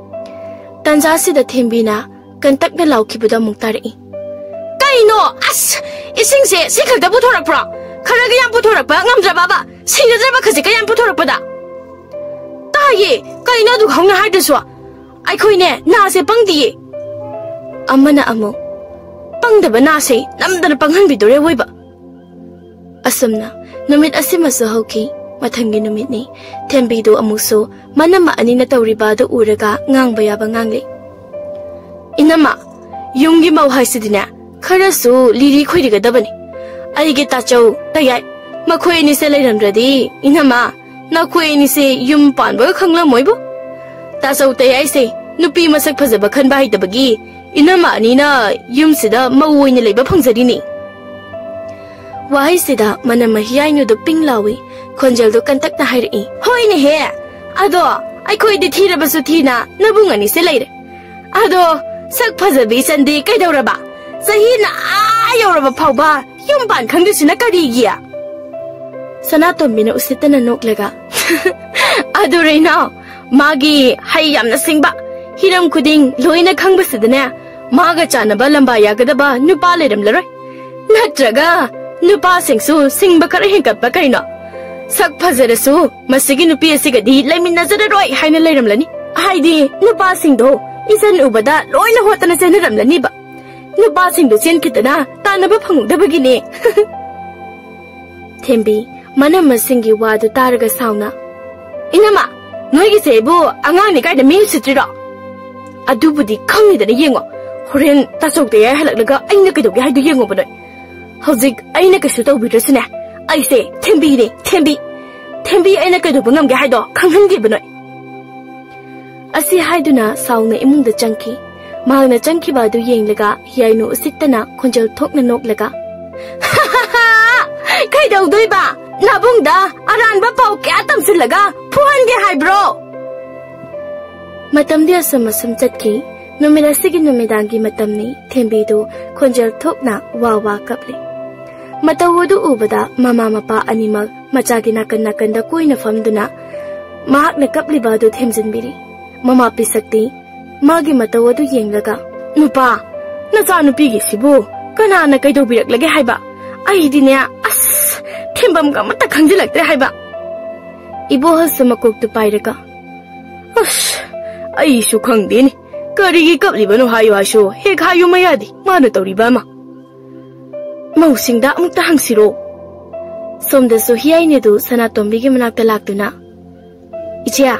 ꯇꯟꯖꯥꯁꯤꯗ ꯊꯦꯝꯕꯤꯅ ꯀꯟꯇꯛꯅ ꯂꯥꯎꯈꯤꯕꯗꯨ ꯑꯃꯨꯛ ꯇꯥꯔꯛꯏ꯫ "ꯀꯩꯅꯣ? ꯑꯁ! ꯏꯁꯤꯡꯁꯦ ꯁꯤ ꯈꯛꯇ ꯄꯨꯊꯣꯔꯛꯄ꯭ꯔꯣ? ꯈꯔꯒ ꯌꯥꯝ ꯄꯨꯊꯣꯔꯛꯄ ꯉꯝꯗ꯭ꯔꯕꯕ? ꯁꯤꯅꯗ꯭ꯔꯕ ꯈꯖꯤꯛꯀ ꯌꯥꯝ ꯄꯨꯊꯣꯔꯛꯄꯗ?" "ꯇꯥꯏꯌꯦ꯫ ꯀꯩꯅꯣ ꯑꯗꯨ ꯈꯪꯅ ꯍꯥꯏꯗ꯭ꯔꯁꯨ? ꯑꯩꯈꯣꯏꯅꯦ, ꯅꯥꯁꯦ ꯄꯪꯗꯤꯌꯦ꯫" ꯑꯃꯅ ꯑꯃꯨꯛ, "ꯄꯪꯗꯕ ꯅꯥꯁꯦ ꯅꯝꯗꯅ ꯄꯪꯍꯟꯕꯤꯗꯣꯔꯦ ꯑꯋꯣꯏꯕ꯫" ꯑꯁꯨꯝꯅ ꯅꯨꯃꯤꯠ ꯑꯁꯤꯃꯁꯨ ꯍꯧꯈꯤ꯫ ꯃꯊꯪꯒꯤ ꯅꯨꯃꯤꯠꯅꯤ꯫ ꯊꯦꯝꯕꯤꯗꯨ ꯑꯃꯨꯛꯁꯨ ꯃꯅꯝꯃ ꯑꯅꯤꯅ ꯇꯧꯔꯤꯕ ꯑꯗꯨ ꯎꯔꯒ ꯉꯥꯡꯕ ꯌꯥꯕ ꯉꯥꯡꯂꯦ꯫ "ꯏꯅꯝꯃ, ꯌꯨꯝꯒꯤ ꯃꯧ ꯍꯥꯏꯁꯤꯗꯤꯅꯦ, ꯈꯔꯁꯨ ꯂꯤꯔꯤ ꯈꯣꯏꯔꯤꯒꯗꯕꯅꯤ꯫ ꯑꯩꯒꯤ ꯇꯥꯆꯧ ꯇꯌꯥꯏ, ꯃꯈꯣꯏ ꯑꯅꯤꯁꯦ ꯂꯩꯔꯝꯗ꯭ꯔꯗꯤ, ꯏꯅꯝꯃ, ꯅꯈꯣꯏ ꯑꯅꯤꯁꯦ ꯌꯨꯝ ꯄꯥꯟꯕꯒ ꯈꯪꯂꯝꯃꯣꯏꯕꯨ꯫ ꯇꯥꯆꯧ ꯇꯌꯥꯏꯁꯦ ꯅꯨꯄꯤ ꯃꯁꯛ ꯐꯖꯕ ꯈꯟꯕ ꯍꯩꯇꯕꯒꯤ ꯏꯅꯝꯃ ꯑꯅꯤꯅ ꯌꯨꯝꯁꯤꯗ ꯃꯧ ꯑꯣꯏꯅ ꯂꯩꯕ ꯐꯪꯖꯔꯤꯅꯤ"꯫ ꯋꯥꯍꯩꯁꯤꯗ ꯃꯅꯝꯃ ꯍꯤꯌꯥꯏꯅꯨꯗꯨ ꯄꯤꯡ ꯂꯥꯎꯏ꯫ ꯈꯣꯟꯖꯦꯜꯗꯨ ꯀꯟꯇꯛꯅ ꯍꯥꯏꯔꯛꯏ, "ꯍꯣꯏꯅꯦꯍꯦ, ꯑꯗꯣ ꯑꯩꯈꯣꯏꯗꯤ ꯊꯤꯔꯕꯁꯨ ꯊꯤꯅ ꯅꯕꯨꯡ ꯑꯅꯤꯁꯦ ꯂꯩꯔꯦ꯫ ꯑꯗꯣ ꯁꯛ ꯐꯖꯕꯤ ꯏꯆꯟꯗꯤ ꯀꯩꯗꯧꯔꯕ? ꯆꯍꯤꯅ ꯑꯥ ꯌꯧꯔꯕ ꯐꯥꯎꯕ ꯌꯨꯝ ꯄꯥꯟ ꯈꯪꯗ꯭ꯔꯤꯁꯤꯅ ꯀꯔꯤꯒꯤ?" ꯁꯅꯥꯇꯣꯝꯕꯤꯅ ꯎꯁꯤꯠꯇꯅ ꯅꯣꯛꯂꯒ, "ꯑꯗꯨ ꯔꯦꯅꯥꯎ, ꯃꯥꯒꯤ ꯍꯩ ꯌꯥꯝꯅ ꯁꯤꯡꯕ, ꯍꯤꯔꯝ ꯈꯨꯗꯤꯡ ꯂꯣꯏꯅ ꯈꯪꯕꯁꯤꯗꯅꯦ, ꯃꯥꯒ ꯆꯥꯟꯅꯕ ꯂꯝꯕꯥ ꯌꯥꯒꯗꯕ ꯅꯨꯄꯥ ꯂꯩꯔꯝꯂꯔꯣꯏ꯫ ꯅꯠꯇ꯭ꯔꯒ ꯅꯨꯄꯥꯁꯤꯡꯁꯨ ꯁꯤꯡꯕ ꯈꯔ ꯍꯦꯟꯒꯠꯄ ꯀꯩꯅꯣ? ꯁꯛ ꯐꯖꯔꯁꯨ ꯃꯁꯤꯒꯤ ꯅꯨꯄꯤ ꯑꯁꯤꯒꯗꯤ ꯂꯩꯃꯤꯟꯅꯖꯔꯔꯣꯏ ꯍꯥꯏꯅ ꯂꯩꯔꯝꯂꯅꯤ꯫ ꯍꯥꯏꯗꯤ ꯅꯨꯄꯥꯁꯤꯡꯗꯣ ꯏꯆꯟ ꯎꯕꯗ ꯂꯣꯏꯅ ꯍꯣꯠꯇꯅ ꯆꯦꯟꯅꯔꯝꯂꯅꯤꯕ꯫ ꯅꯨꯄꯥꯁꯤꯡꯗꯣ ꯆꯦꯟꯈꯤꯗꯅ ꯇꯥꯟꯅꯕ ꯐꯪꯍꯧꯗꯕꯒꯤꯅꯦ"꯫ ꯊꯦꯝꯕꯤ ꯃꯅꯝꯃꯁꯤꯡꯒꯤ ꯋꯥꯗꯨ ꯇꯥꯔꯒ ꯁꯥꯎꯅ, "ꯏꯅꯝꯃ, ꯅꯣꯏꯒꯤꯁꯦ ꯑꯩꯕꯨ ꯑꯉꯥꯡꯅꯤ ꯀꯥꯏꯅ ꯃꯤ ꯎꯁꯤꯠꯇ꯭ꯔꯤꯔꯣ? ꯑꯗꯨꯕꯨꯗꯤ ꯈꯪꯅꯤꯗꯅ ꯌꯦꯡꯉꯣ꯫ ꯍꯣꯔꯦꯟ ꯇꯥꯆꯧ ꯇꯌꯥꯏ ꯍꯜꯂꯛꯂꯒ ꯑꯩꯅ ꯀꯩꯗꯧꯒꯦ ꯍꯥꯏꯗꯣ ꯌꯦꯡꯉꯣꯕ ꯅꯣꯏ꯫ ꯍꯧꯖꯤꯛ ꯑꯩꯅ ꯀꯩꯁꯨ ꯇꯧꯕꯤꯗ꯭ꯔꯁꯨꯅꯦ, ꯑꯩꯁꯦ ꯊꯦꯝꯕꯤꯅꯦ, ꯊꯦꯝꯕꯤ꯫ ꯊꯦꯝꯕꯤ ꯑꯩꯅ ꯀꯩꯗꯧꯕ ꯉꯝꯒꯦ ꯍꯥꯏꯗꯣ ꯈꯪꯍꯟꯒꯦꯕ ꯅꯣꯏ"꯫ ꯑꯁꯤ ꯍꯥꯏꯗꯨꯅ ꯁꯥꯎꯅ ꯏꯃꯨꯡꯗ ꯆꯪꯈꯤ꯫ ꯃꯍꯥꯛꯅ ꯆꯪꯈꯤꯕ ꯑꯗꯨ ꯌꯦꯡꯂꯒ ꯍꯤꯌꯥꯏꯅꯨ ꯎꯁꯤꯠꯇꯅ ꯈꯣꯟꯖꯦꯜ ꯊꯣꯛꯅ ꯅꯣꯛꯂꯒ, "ꯀꯩꯗꯧꯗꯣꯏꯕ? ꯅꯕꯨꯡꯗ ꯑꯔꯥꯟꯕ ꯄꯥꯎ ꯀꯌꯥ ꯇꯝꯁꯤꯜꯂꯒ ꯐꯨꯍꯟꯒꯦ ꯍꯥꯏꯕ꯭ꯔꯣ?" ꯃꯇꯝꯗꯤ ꯑꯁꯨꯝ ꯑꯁꯨꯝ ꯆꯠꯈꯤ꯫ ꯅꯨꯃꯤꯠ ꯑꯁꯤꯒꯤ ꯅꯨꯃꯤꯗꯥꯡꯒꯤ ꯃꯇꯝꯅꯤ꯫ ꯊꯦꯝꯕꯤꯗꯨ ꯈꯣꯟꯖꯦꯜ ꯊꯣꯛꯅ ꯋꯥ ꯋꯥ ꯀꯞꯂꯤ꯫ ꯃꯇꯧ ꯑꯗꯨ ꯎꯕꯗ ꯃꯃꯥ ꯃꯄꯥ ꯑꯅꯤꯃꯛ ꯃꯆꯥꯒꯤ ꯅꯥꯀꯟ ꯅꯥꯀꯟꯗ ꯀꯣꯏꯅ ꯐꯝꯗꯨꯅ ꯃꯍꯥꯛꯅ ꯀꯞꯂꯤꯕ ꯑꯗꯨ ꯊꯦꯝꯖꯤꯟꯕꯤꯔꯤ꯫ ꯃꯃꯥ ꯄꯤꯁꯛꯇꯤ ꯃꯥꯒꯤ ꯃꯇꯧ ꯑꯗꯨ ꯌꯦꯡꯂꯒ, "ꯅꯨꯄꯥ, ꯅꯆꯥꯅꯨꯄꯤꯒꯤꯁꯤꯕꯨ ꯀꯅꯥꯅ ꯀꯩꯗꯧꯕꯤꯔꯛꯂꯒꯦ ꯍꯥꯏꯕ? ꯑꯩꯗꯤꯅꯦ, ꯑꯁ, ꯊꯦꯝꯐꯝꯒ ꯑꯃꯠꯇ ꯈꯪꯖꯤꯜꯂꯛꯇ꯭ꯔꯦ ꯍꯥꯏꯕ"꯫ ꯏꯕꯣꯍꯜꯁꯨ ꯃꯀꯣꯛꯇꯨ ꯄꯥꯏꯔꯒ, "ꯑꯁ, ꯑꯩꯁꯨ ꯈꯪꯗꯦꯅꯦ꯫ ꯀꯔꯤꯒꯤ ꯀꯞꯂꯤꯕꯅꯣ ꯍꯥꯏꯌꯨ ꯍꯥꯏꯁꯨ ꯍꯦꯛ ꯍꯥꯏꯌꯨ ꯃꯌꯥꯗꯤ ꯃꯥꯅ ꯇꯧꯔꯤꯕ ꯑꯃ꯫ ꯃꯧꯁꯤꯡꯗ ꯑꯃꯨꯛꯇ ꯍꯪꯁꯤꯔꯣ?" ꯁꯣꯝꯗꯁꯨ ꯍꯤꯌꯥꯏꯅꯨꯗꯨ ꯁꯅꯥꯇꯣꯝꯕꯤꯒꯤ ꯃꯅꯥꯛꯇ ꯂꯥꯛꯇꯨꯅ, "ꯏꯆꯦ,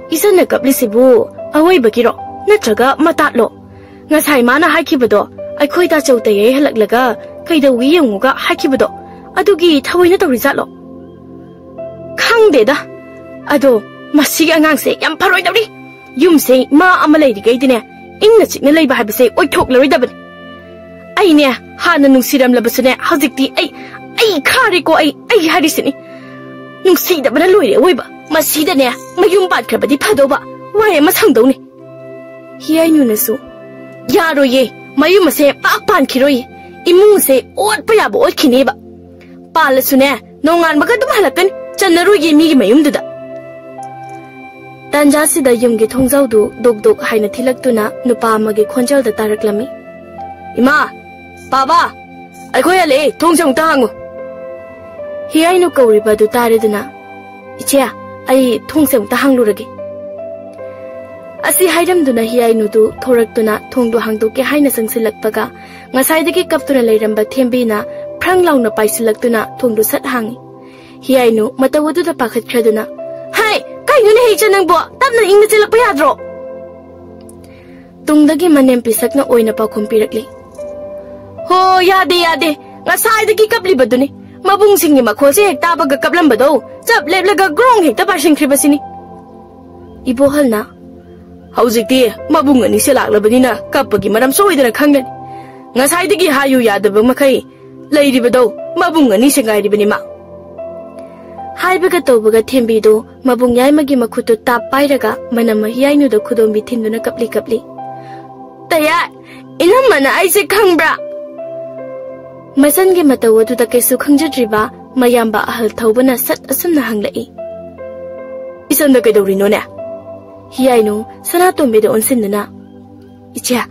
ꯏꯆꯟꯅ ꯀꯞꯂꯤꯁꯤꯕꯨ ꯑꯋꯣꯏꯕꯒꯤꯔꯣ? ꯅꯠꯇ꯭ꯔꯒ ꯃꯇꯥꯠꯂꯣ? ꯉꯁꯥꯏ ꯃꯥꯅ ꯍꯥꯏꯈꯤꯕꯗꯣ, ꯑꯩꯈꯣꯏ ꯇꯥꯆꯧ ꯇꯌꯥꯏ ꯍꯜꯂꯛꯂꯒ ꯀꯩꯗꯧꯏ ꯌꯦꯡꯉꯨꯒ ꯍꯥꯏꯈꯤꯕꯗꯣ, ꯑꯗꯨꯒꯤ ꯊꯑꯣꯏꯅ ꯇꯧꯔꯤꯖꯥꯠꯂꯣ? ꯈꯪꯗꯦꯗ꯫ ꯑꯗꯣ ꯃꯁꯤꯒꯤ ꯑꯉꯥꯡꯁꯦ ꯌꯥꯝ ꯐꯔꯣꯏꯗꯧꯔꯤ꯫ ꯌꯨꯝꯁꯦ ꯃꯥ ꯑꯃ ꯂꯩꯔꯤꯈꯩꯗꯤꯅꯦ, ꯏꯪꯅ ꯆꯤꯛꯅ ꯂꯩꯕ ꯍꯥꯏꯕꯁꯦ ꯑꯣꯏꯊꯣꯛꯂꯔꯣꯏꯗꯕꯅꯤ꯫ ꯑꯩꯅꯦ, ꯍꯥꯟꯅ ꯅꯨꯡꯁꯤꯔꯝꯂꯕꯁꯨꯅꯦ, ꯍꯧꯖꯤꯛꯇꯤ ꯑꯩ, ꯑꯩ ꯈꯥꯔꯦꯀꯣ, ꯑꯩ, ꯑꯩ ꯍꯥꯏꯔꯤꯁꯤꯅꯤ꯫ ꯅꯨꯡꯁꯤꯗꯕꯅ ꯂꯣꯏꯔꯦ ꯑꯋꯣꯏꯕ꯫ ꯃꯁꯤꯗꯅꯦ, ꯃꯌꯨꯝ ꯄꯥꯟꯈ꯭ꯔꯕꯗꯤ ꯐꯗꯧꯕ, ꯋꯥꯏ ꯑꯃ ꯁꯪꯗꯧꯅꯤ꯫" ꯍꯤꯌꯥꯏꯅꯨꯅꯁꯨ, "ꯌꯥꯔꯣꯏꯌꯦ, ꯃꯌꯨꯝ ꯑꯁꯦ ꯄꯥꯛ ꯄꯥꯟꯈꯤꯔꯣꯏꯌꯦ꯫ ꯏꯃꯨꯡꯁꯦ ꯑꯣꯠꯄ ꯌꯥꯕ ꯑꯣꯠꯈꯤꯅꯦꯕ꯫ ꯄꯥꯜꯂꯁꯨꯅꯦ, ꯅꯣꯡꯉꯥꯟꯕꯒ ꯑꯗꯨꯝ ꯍꯜꯂꯛꯀꯅꯤ, ꯆꯟꯅꯔꯣꯏꯌꯦ ꯃꯤꯒꯤ ꯃꯌꯨꯝꯗꯨꯗ꯫" ꯇꯥꯟꯖꯥꯁꯤꯗ ꯌꯨꯝꯒꯤ ꯊꯣꯡꯖꯥꯎꯗꯨ ꯗꯣꯛ ꯗꯣꯛ ꯍꯥꯏꯅ ꯊꯤꯜꯂꯛꯇꯨꯅ ꯅꯨꯄꯥ ꯑꯃꯒꯤ ꯈꯣꯟꯖꯦꯜꯗ ꯇꯥꯔꯛꯂꯝꯃꯤ꯫ "ꯏꯃꯥ, ꯄꯥꯕꯥ, ꯑꯩꯈꯣꯏ ꯍꯜꯂꯛꯑꯦ, ꯊꯣꯡꯁꯦ ꯑꯃꯨꯛꯇ ꯍꯥꯡꯉꯨ꯫" ꯍꯤꯌꯥꯏꯅꯨ ꯀꯧꯔꯤꯕ ꯑꯗꯨ ꯇꯥꯔꯦꯗꯅ, "ꯏꯆꯦ, ꯑꯩ ꯊꯣꯡꯁꯦ ꯑꯃꯨꯛꯇ ꯍꯥꯡꯂꯨꯔꯒꯦ꯫" ꯑꯁꯤ ꯍꯥꯏꯔꯝꯗꯨꯅ ꯍꯤꯌꯥꯏꯅꯨꯗꯨ ꯊꯣꯔꯛꯇꯨꯅ ꯊꯣꯡꯗꯨ ꯍꯥꯡꯗꯣꯛꯀꯦ ꯍꯥꯏꯅ ꯆꯪꯁꯤꯜꯂꯛꯄꯒ, ꯉꯁꯥꯏꯗꯒꯤ ꯀꯞꯇꯨꯅ ꯂꯩꯔꯝꯕ ꯊꯦꯝꯕꯤꯅ ꯐ꯭ꯔꯪ ꯂꯥꯎꯅ ꯄꯥꯏꯁꯤꯜꯂꯛꯇꯨꯅ ꯊꯣꯡꯗꯨ ꯁꯠ ꯍꯥꯡꯉꯤ꯫ ꯍꯤꯌꯥꯏꯅꯨ ꯃꯇꯧ ꯑꯗꯨꯗ ꯄꯥꯈꯠꯈ꯭ꯔꯗꯨꯅ, "ꯍꯥꯏ, ꯀꯩꯅꯣꯅꯦ ꯍꯦ ꯏꯆꯟ ꯅꯪꯕꯣ? ꯇꯞꯅ ꯏꯪꯅ ꯆꯦꯜꯂꯛꯄ ꯌꯥꯗ꯭ꯔꯣ?" ꯇꯨꯡꯗꯒꯤ ꯃꯅꯦꯝ ꯄꯤꯁꯛꯅ ꯑꯣꯏꯅ ꯄꯥꯎꯈꯨꯝ ꯄꯤꯔꯛꯂꯤ꯫ "ꯍꯣ, ꯌꯥꯗꯦ, ꯌꯥꯗꯦ꯫ ꯉꯁꯥꯏꯗꯒꯤ ꯀꯞꯂꯤꯕꯗꯨꯅꯤ꯫ ꯃꯕꯨꯡꯁꯤꯡꯒꯤ ꯃꯈꯣꯜꯁꯦ ꯍꯦꯛ ꯇꯥꯕꯒ ꯀꯞꯂꯝꯕꯗꯣ, ꯆꯞ ꯂꯦꯞꯂꯒ ꯒ꯭ꯔꯣꯡ ꯍꯦꯛꯇ ꯄꯥꯏꯁꯤꯟꯈ꯭ꯔꯤꯕꯁꯤꯅꯤ꯫" ꯏꯕꯣꯍꯜꯅ, "ꯍꯧꯖꯤꯛꯇꯤ ꯃꯕꯨꯡ ꯑꯅꯤꯁꯦ ꯂꯥꯛꯂꯕꯅꯤꯅ ꯀꯞꯄꯒꯤ ꯃꯔꯝ ꯁꯣꯏꯗꯅ ꯈꯪꯒꯅꯤ꯫ ꯉꯁꯥꯏꯗꯒꯤ ꯍꯥꯏꯌꯨ ꯌꯥꯗꯕ ꯃꯈꯩ ꯂꯩꯔꯤꯕꯗꯣ ꯃꯕꯨꯡ ꯑꯅꯤꯁꯦ ꯉꯥꯏꯔꯤꯕꯅꯤꯃ꯫" ꯍꯥꯏꯕꯒ ꯇꯧꯕꯒ ꯊꯦꯝꯕꯤꯗꯨ ꯃꯕꯨꯡ ꯌꯥꯏꯃꯒꯤ ꯃꯈꯨꯠꯇꯨ ꯇꯥꯞ ꯄꯥꯏꯔꯒ ꯃꯅꯝ ꯍꯤꯌꯥꯏꯅꯨꯗ ꯈꯨꯗꯣꯝꯕꯤ ꯊꯤꯟꯗꯨꯅ ꯀꯞꯂꯤ ꯀꯞꯂꯤ꯫ "ꯇꯌꯥꯏ, ꯏꯅꯝꯃꯅ ꯑꯩꯁꯦ ꯈꯪꯕ꯭ꯔꯥ?" ꯃꯆꯟꯒꯤ ꯃꯇꯧ ꯑꯗꯨꯗ ꯀꯩꯁꯨ ꯈꯪꯖꯗ꯭ꯔꯤꯕ ꯃꯌꯥꯝꯕ ꯑꯍꯜ ꯊꯧꯕꯅ ꯁꯠ ꯑꯁꯨꯝꯅ ꯍꯪꯂꯛꯏ꯫ "ꯏꯆꯟꯗ ꯀꯩꯗꯧꯔꯤꯅꯣꯅꯦ?" ꯍꯤꯌꯥꯏꯅꯨ ꯁꯅꯥꯇꯣꯝꯕꯤꯗ ꯑꯣꯟꯁꯤꯟꯗꯨꯅ, "ꯏꯆꯦ,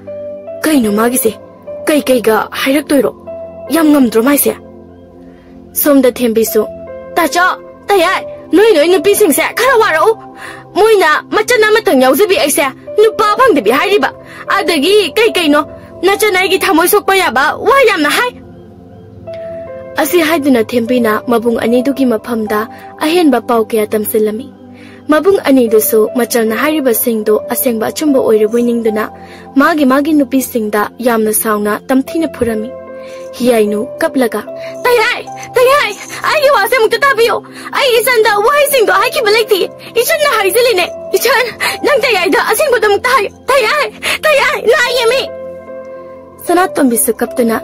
ꯀꯩꯅꯣ ꯃꯥꯒꯤꯁꯦ? ꯀꯩꯀꯩꯒ ꯍꯥꯏꯔꯛꯇꯣꯏꯔꯣ? ꯌꯥꯝ ꯉꯝꯗ꯭ꯔꯣ ꯃꯥꯏꯁꯦ?" ꯁꯣꯝꯗ ꯊꯦꯝꯕꯤꯁꯨ, "ꯇꯥꯆꯧ, ꯇꯌꯥꯏ, ꯅꯣꯏ ꯅꯣꯏ ꯅꯨꯄꯤꯁꯤꯡꯁꯦ ꯈꯔ ꯋꯥꯔꯛꯎ꯫ ꯃꯣꯏꯅ ꯃꯆꯟ ꯑꯃꯇꯪ ꯌꯥꯎꯖꯕꯤ ꯑꯩꯁꯦ ꯅꯨꯄꯥ ꯐꯪꯗꯕꯤ ꯍꯥꯏꯔꯤꯕ, ꯑꯗꯒꯤ ꯀꯩ ꯀꯩꯅꯣ ꯅꯆꯟ ꯑꯩꯒꯤ ꯊꯃꯣꯏ ꯁꯣꯛꯄ ꯌꯥꯕ ꯋꯥ ꯌꯥꯝꯅ ꯍꯥꯏ꯫" ꯑꯁꯤ ꯍꯥꯏꯗꯨꯅ ꯊꯦꯝꯕꯤꯅ ꯃꯕꯨꯡ ꯑꯅꯤꯗꯨꯒꯤ ꯃꯐꯝꯗ ꯑꯍꯦꯟꯕ ꯄꯥꯎ ꯀꯌꯥ ꯇꯝꯁꯤꯜꯂꯝꯃꯤ꯫ ꯃꯕꯨꯡ ꯑꯅꯤꯗꯨꯁꯨ ꯃꯆꯜꯅ ꯍꯥꯏꯔꯤꯕꯁꯤꯡꯗꯣ ꯑꯁꯦꯡꯕ ꯑꯆꯨꯝꯕ ꯑꯣꯏꯔꯕꯣꯏ ꯅꯤꯡꯗꯨꯅ ꯃꯥꯒꯤ ꯃꯥꯒꯤ ꯅꯨꯄꯤꯁꯤꯡꯗ ꯌꯥꯝꯅ ꯁꯥꯎꯅ ꯇꯝꯊꯤꯅ ꯐꯨꯔꯝꯃꯤ꯫ ꯍꯤꯌꯥꯏꯅꯨ ꯀꯞꯂꯒ, "ꯇꯌꯥꯏ, ꯇꯌꯥꯏ, ꯑꯩꯒꯤ ꯋꯥꯁꯦ ꯑꯃꯨꯛꯇ ꯇꯥꯕꯤꯌꯨ꯫ ꯑꯩ ꯏꯆꯟꯗ ꯋꯥꯍꯩꯁꯤꯡꯗꯣ ꯍꯥꯏꯈꯤꯕ ꯂꯩꯇꯦ꯫ ꯏꯆꯟꯅ ꯍꯥꯏꯖꯤꯜꯂꯤꯅꯦ꯫ ꯏꯆꯟ, ꯅꯪ ꯇꯌꯥꯏꯗ ꯑꯁꯦꯡꯕꯗꯣ ꯑꯃꯨꯛꯇ ꯍꯥꯏꯌꯨ꯫ ꯇꯌꯥꯏ, ꯇꯌꯥꯏ, ꯅꯥꯏꯌꯦꯃꯤ!" ꯁꯅꯥꯇꯣꯝꯕꯤꯁꯨ ꯀꯞꯇꯨꯅ,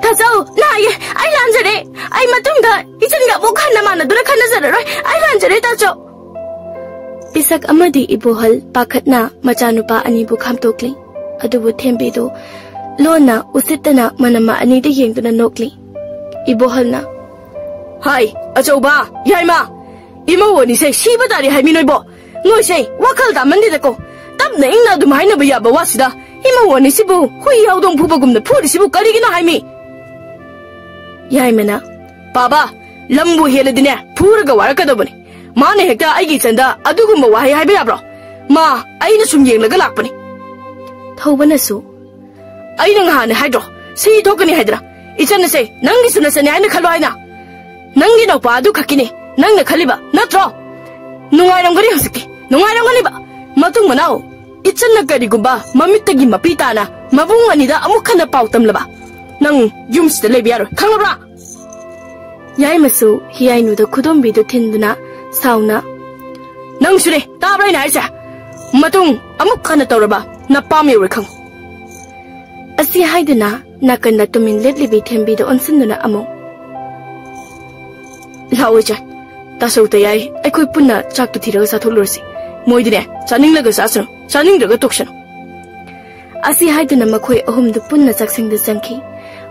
"ꯇꯥꯆꯧ, ꯅꯥꯏꯌꯦ, ꯑꯩ ꯂꯥꯟꯖꯔꯦ꯫ ꯑꯩ ꯃꯇꯨꯡꯗ ꯏꯆꯟꯒ ꯑꯃꯨꯛ ꯍꯟꯅ ꯃꯥꯟꯅꯗꯨꯅ ꯈꯟꯅꯖꯔꯔꯣꯏ꯫ ꯑꯩ ꯂꯥꯟꯖꯔꯦ, ꯇꯥꯆꯧ꯫" ꯄꯤꯁꯛ ꯑꯃꯗꯤ ꯏꯕꯣꯍꯜ ꯄꯥꯈꯠꯅ ꯃꯆꯥꯅꯨꯄꯥ ꯑꯅꯤꯕꯨ ꯈꯥꯝꯇꯣꯛꯂꯤ꯫ ꯑꯗꯨꯕꯨ ꯊꯦꯝꯕꯤꯗꯨ ꯂꯣꯟꯅ ꯎꯁꯤꯠꯇꯅ ꯃꯅꯝꯃ ꯑꯅꯤꯗ ꯌꯦꯡꯗꯨꯅ ꯅꯣꯛꯂꯤ꯫ ꯏꯕꯣꯍꯜꯅ, "ꯍꯥꯏ, ꯑꯆꯧꯕ, ꯌꯥꯏꯃ, ꯏꯃꯧ ꯑꯅꯤꯁꯦ ꯁꯤꯕ ꯇꯥꯔꯦ ꯍꯥꯏꯃꯤ ꯅꯣꯏꯕꯣ꯫ ꯅꯣꯏꯁꯦ ꯋꯥꯈꯜ ꯇꯥꯃꯟꯗꯦꯗꯀꯣ꯫ ꯇꯞꯅ ꯏꯪꯅ ꯑꯗꯨꯝ ꯍꯥꯏꯅꯕ ꯌꯥꯕ ꯋꯥꯁꯤꯗ ꯏꯃꯧ ꯑꯅꯤꯁꯤꯕꯨ ꯍꯨꯏ ꯍꯧꯗꯣꯡ ꯐꯨꯕꯒꯨꯝꯅ ꯐꯨꯔꯤꯁꯤꯕꯨ ꯀꯔꯤꯒꯤꯅꯣ ꯍꯥꯏꯃꯤ?" ꯌꯥꯏꯃꯅ, "ꯄꯥꯕ, ꯂꯝꯕꯨ ꯍꯦꯜꯂꯗꯤꯅꯦ ꯐꯨꯔꯒ ꯋꯥꯔꯛꯀꯗꯕꯅꯤ꯫ ꯃꯥꯅ ꯍꯦꯛꯇ ꯑꯩꯒꯤ ꯏꯆꯟꯗ ꯑꯗꯨꯒꯨꯝꯕ ꯋꯥꯍꯩ ꯍꯥꯏꯕ ꯌꯥꯕ꯭ꯔꯣ? ꯃꯥ ꯑꯩꯅ ꯁꯨꯝ ꯌꯦꯡꯂꯒ ꯂꯥꯛꯄꯅꯤ꯫" ꯊꯧꯕꯅꯁꯨ, "ꯑꯩꯅ ꯉꯍꯥꯟꯅꯦ ꯍꯥꯏꯗ꯭ꯔꯣ, ꯁꯤ ꯊꯣꯛꯀꯅꯤ ꯍꯥꯏꯗꯅ? ꯏꯆꯟ ꯑꯁꯦ ꯅꯪꯒꯤꯁꯨ ꯅꯆꯟꯅꯤ ꯍꯥꯏꯅ ꯈꯜꯂꯣ ꯍꯥꯏꯅ꯫ ꯅꯪꯒꯤ ꯅꯧꯄꯥ ꯑꯗꯨ ꯈꯛꯀꯤꯅꯦ ꯅꯪꯅ ꯈꯜꯂꯤꯕ ꯅꯠꯇ꯭ꯔꯣ? ꯅꯨꯡꯉꯥꯏꯔꯝꯒꯅꯤ ꯍꯧꯖꯤꯛꯇꯤ, ꯅꯨꯡꯉꯥꯏꯔꯝꯒꯅꯤꯕ꯫ ꯃꯇꯨꯡ ꯃꯅꯥꯎ ꯏꯆꯟꯅ ꯀꯔꯤꯒꯨꯝꯕ ꯃꯃꯤꯠꯇꯒꯤ ꯃꯄꯤ ꯇꯥꯅ ꯃꯕꯨꯡ ꯑꯅꯤꯗ ꯑꯃꯨꯛ ꯍꯟꯅ ꯄꯥꯎ ꯇꯝꯂꯕ, ꯅꯪ ꯌꯨꯝꯁꯤꯗ ꯂꯩꯕ ꯌꯥꯔꯣꯏ, ꯈꯪꯂꯕ꯭ꯔꯥ?" ꯌꯥꯏꯃꯁꯨ ꯍꯤꯌꯥꯏꯅꯨꯗ ꯈꯨꯗꯣꯝꯕꯤꯗꯨ ꯊꯤꯟꯗꯨꯅ ꯁꯥꯎꯅ, "ꯅꯪꯁꯨꯅꯦ, ꯇꯥꯕ꯭ꯔꯥ ꯑꯩꯅ ꯍꯥꯏꯁꯦ? ꯃꯇꯨꯡ ꯑꯃꯨꯛ ꯍꯟꯅ ꯇꯧꯔꯕ ꯅꯄꯥꯝ ꯌꯧꯔꯣꯏ, ꯈꯪꯉꯨ꯫" ꯑꯁꯤ ꯍꯥꯏꯗꯨꯅ ꯅꯥꯀꯟꯗ ꯇꯨꯃꯤꯟ ꯂꯦꯞꯂꯤꯕꯤ ꯊꯦꯝꯕꯤꯗ ꯑꯣꯟꯁꯤꯟꯗꯨꯅ ꯑꯃꯨꯛ, "ꯂꯥꯛꯑꯣ ꯏꯆꯟ, ꯇꯥꯆꯧ ꯇꯌꯥꯏ ꯑꯩꯈꯣꯏ ꯄꯨꯟꯅ ꯆꯥꯛꯇꯨ ꯊꯤꯔꯒ ꯆꯥꯊꯣꯛꯂꯨꯔꯁꯤ꯫ ꯃꯣꯏꯗꯤꯅꯦ ꯆꯥꯅꯤꯡꯂꯒ ꯆꯥꯁꯅꯨ, ꯆꯥꯅꯤꯡꯗ꯭ꯔꯒ ꯇꯣꯛꯁꯅꯨ꯫" ꯑꯁꯤ ꯍꯥꯏꯗꯨꯅ ꯃꯈꯣꯏ ꯑꯍꯨꯝꯗꯨ ꯄꯨꯟꯅ ꯆꯥꯛꯁꯪꯗ ꯆꯪꯈꯤ꯫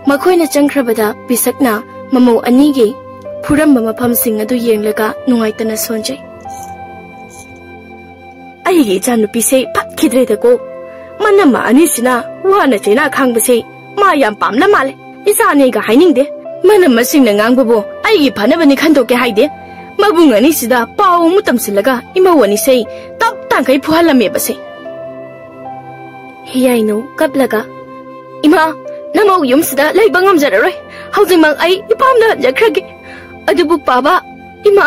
ꯃꯈꯣꯏꯅ ꯆꯪꯈ꯭ꯔꯕꯗ ꯄꯤꯁꯛꯅ ꯃꯃꯧ ꯑꯅꯤꯒꯤ ꯐꯨꯔꯝꯕ ꯃꯐꯝꯁꯤꯡ ꯑꯗꯨ ꯌꯦꯡꯂꯒ ꯅꯨꯡꯉꯥꯏꯇꯅ ꯁꯣꯟꯖꯩ꯫ "ꯑꯩꯒꯤ ꯏꯆꯥꯅꯨꯄꯤꯁꯦ ꯐꯠꯈꯤꯗ꯭ꯔꯦꯗꯀꯣ꯫ ꯃꯅꯝꯃ ꯑꯅꯤꯁꯤꯅ ꯋꯥꯅ ꯆꯩꯅꯥ ꯈꯥꯡꯕꯁꯦ ꯃꯥ ꯌꯥꯝ ꯄꯥꯝꯂ ꯃꯥꯜꯂꯦ꯫ ꯏꯆꯥꯅꯦꯒ ꯍꯥꯏꯅꯤꯡꯗꯦ꯫ ꯃꯅꯝꯃꯁꯤꯡꯅ ꯉꯥꯡꯕꯕꯨ ꯑꯩꯒꯤ ꯐꯅꯕꯅꯤ ꯈꯟꯗꯣꯛꯀꯦ ꯍꯥꯏꯗꯦ꯫ ꯃꯕꯨꯡ ꯑꯅꯤꯁꯤꯗ ꯄꯥꯎ ꯑꯃ ꯇꯝꯁꯤꯜꯂꯒ ꯏꯃꯧ ꯑꯅꯤꯁꯦ ꯇꯞ ꯇꯥꯡꯈꯩ ꯐꯨꯍꯜꯂꯝꯃꯦꯕꯁꯦ꯫" ꯍꯤꯌꯥꯏꯅꯨ ꯀꯞꯂꯒ, "ꯏꯃꯥ, ꯅꯃꯧ ꯌꯨꯝꯁꯤꯗ ꯂꯩꯕ ꯉꯝꯖꯔꯔꯣꯏ꯫ ꯍꯧꯖꯤꯛꯃꯛ ꯑꯩ ꯏꯄꯥꯝꯗ ꯍꯟꯖꯈ꯭ꯔꯒꯦ꯫ ꯑꯗꯨꯕꯨ ꯄꯥꯕ, ꯏꯃꯥ,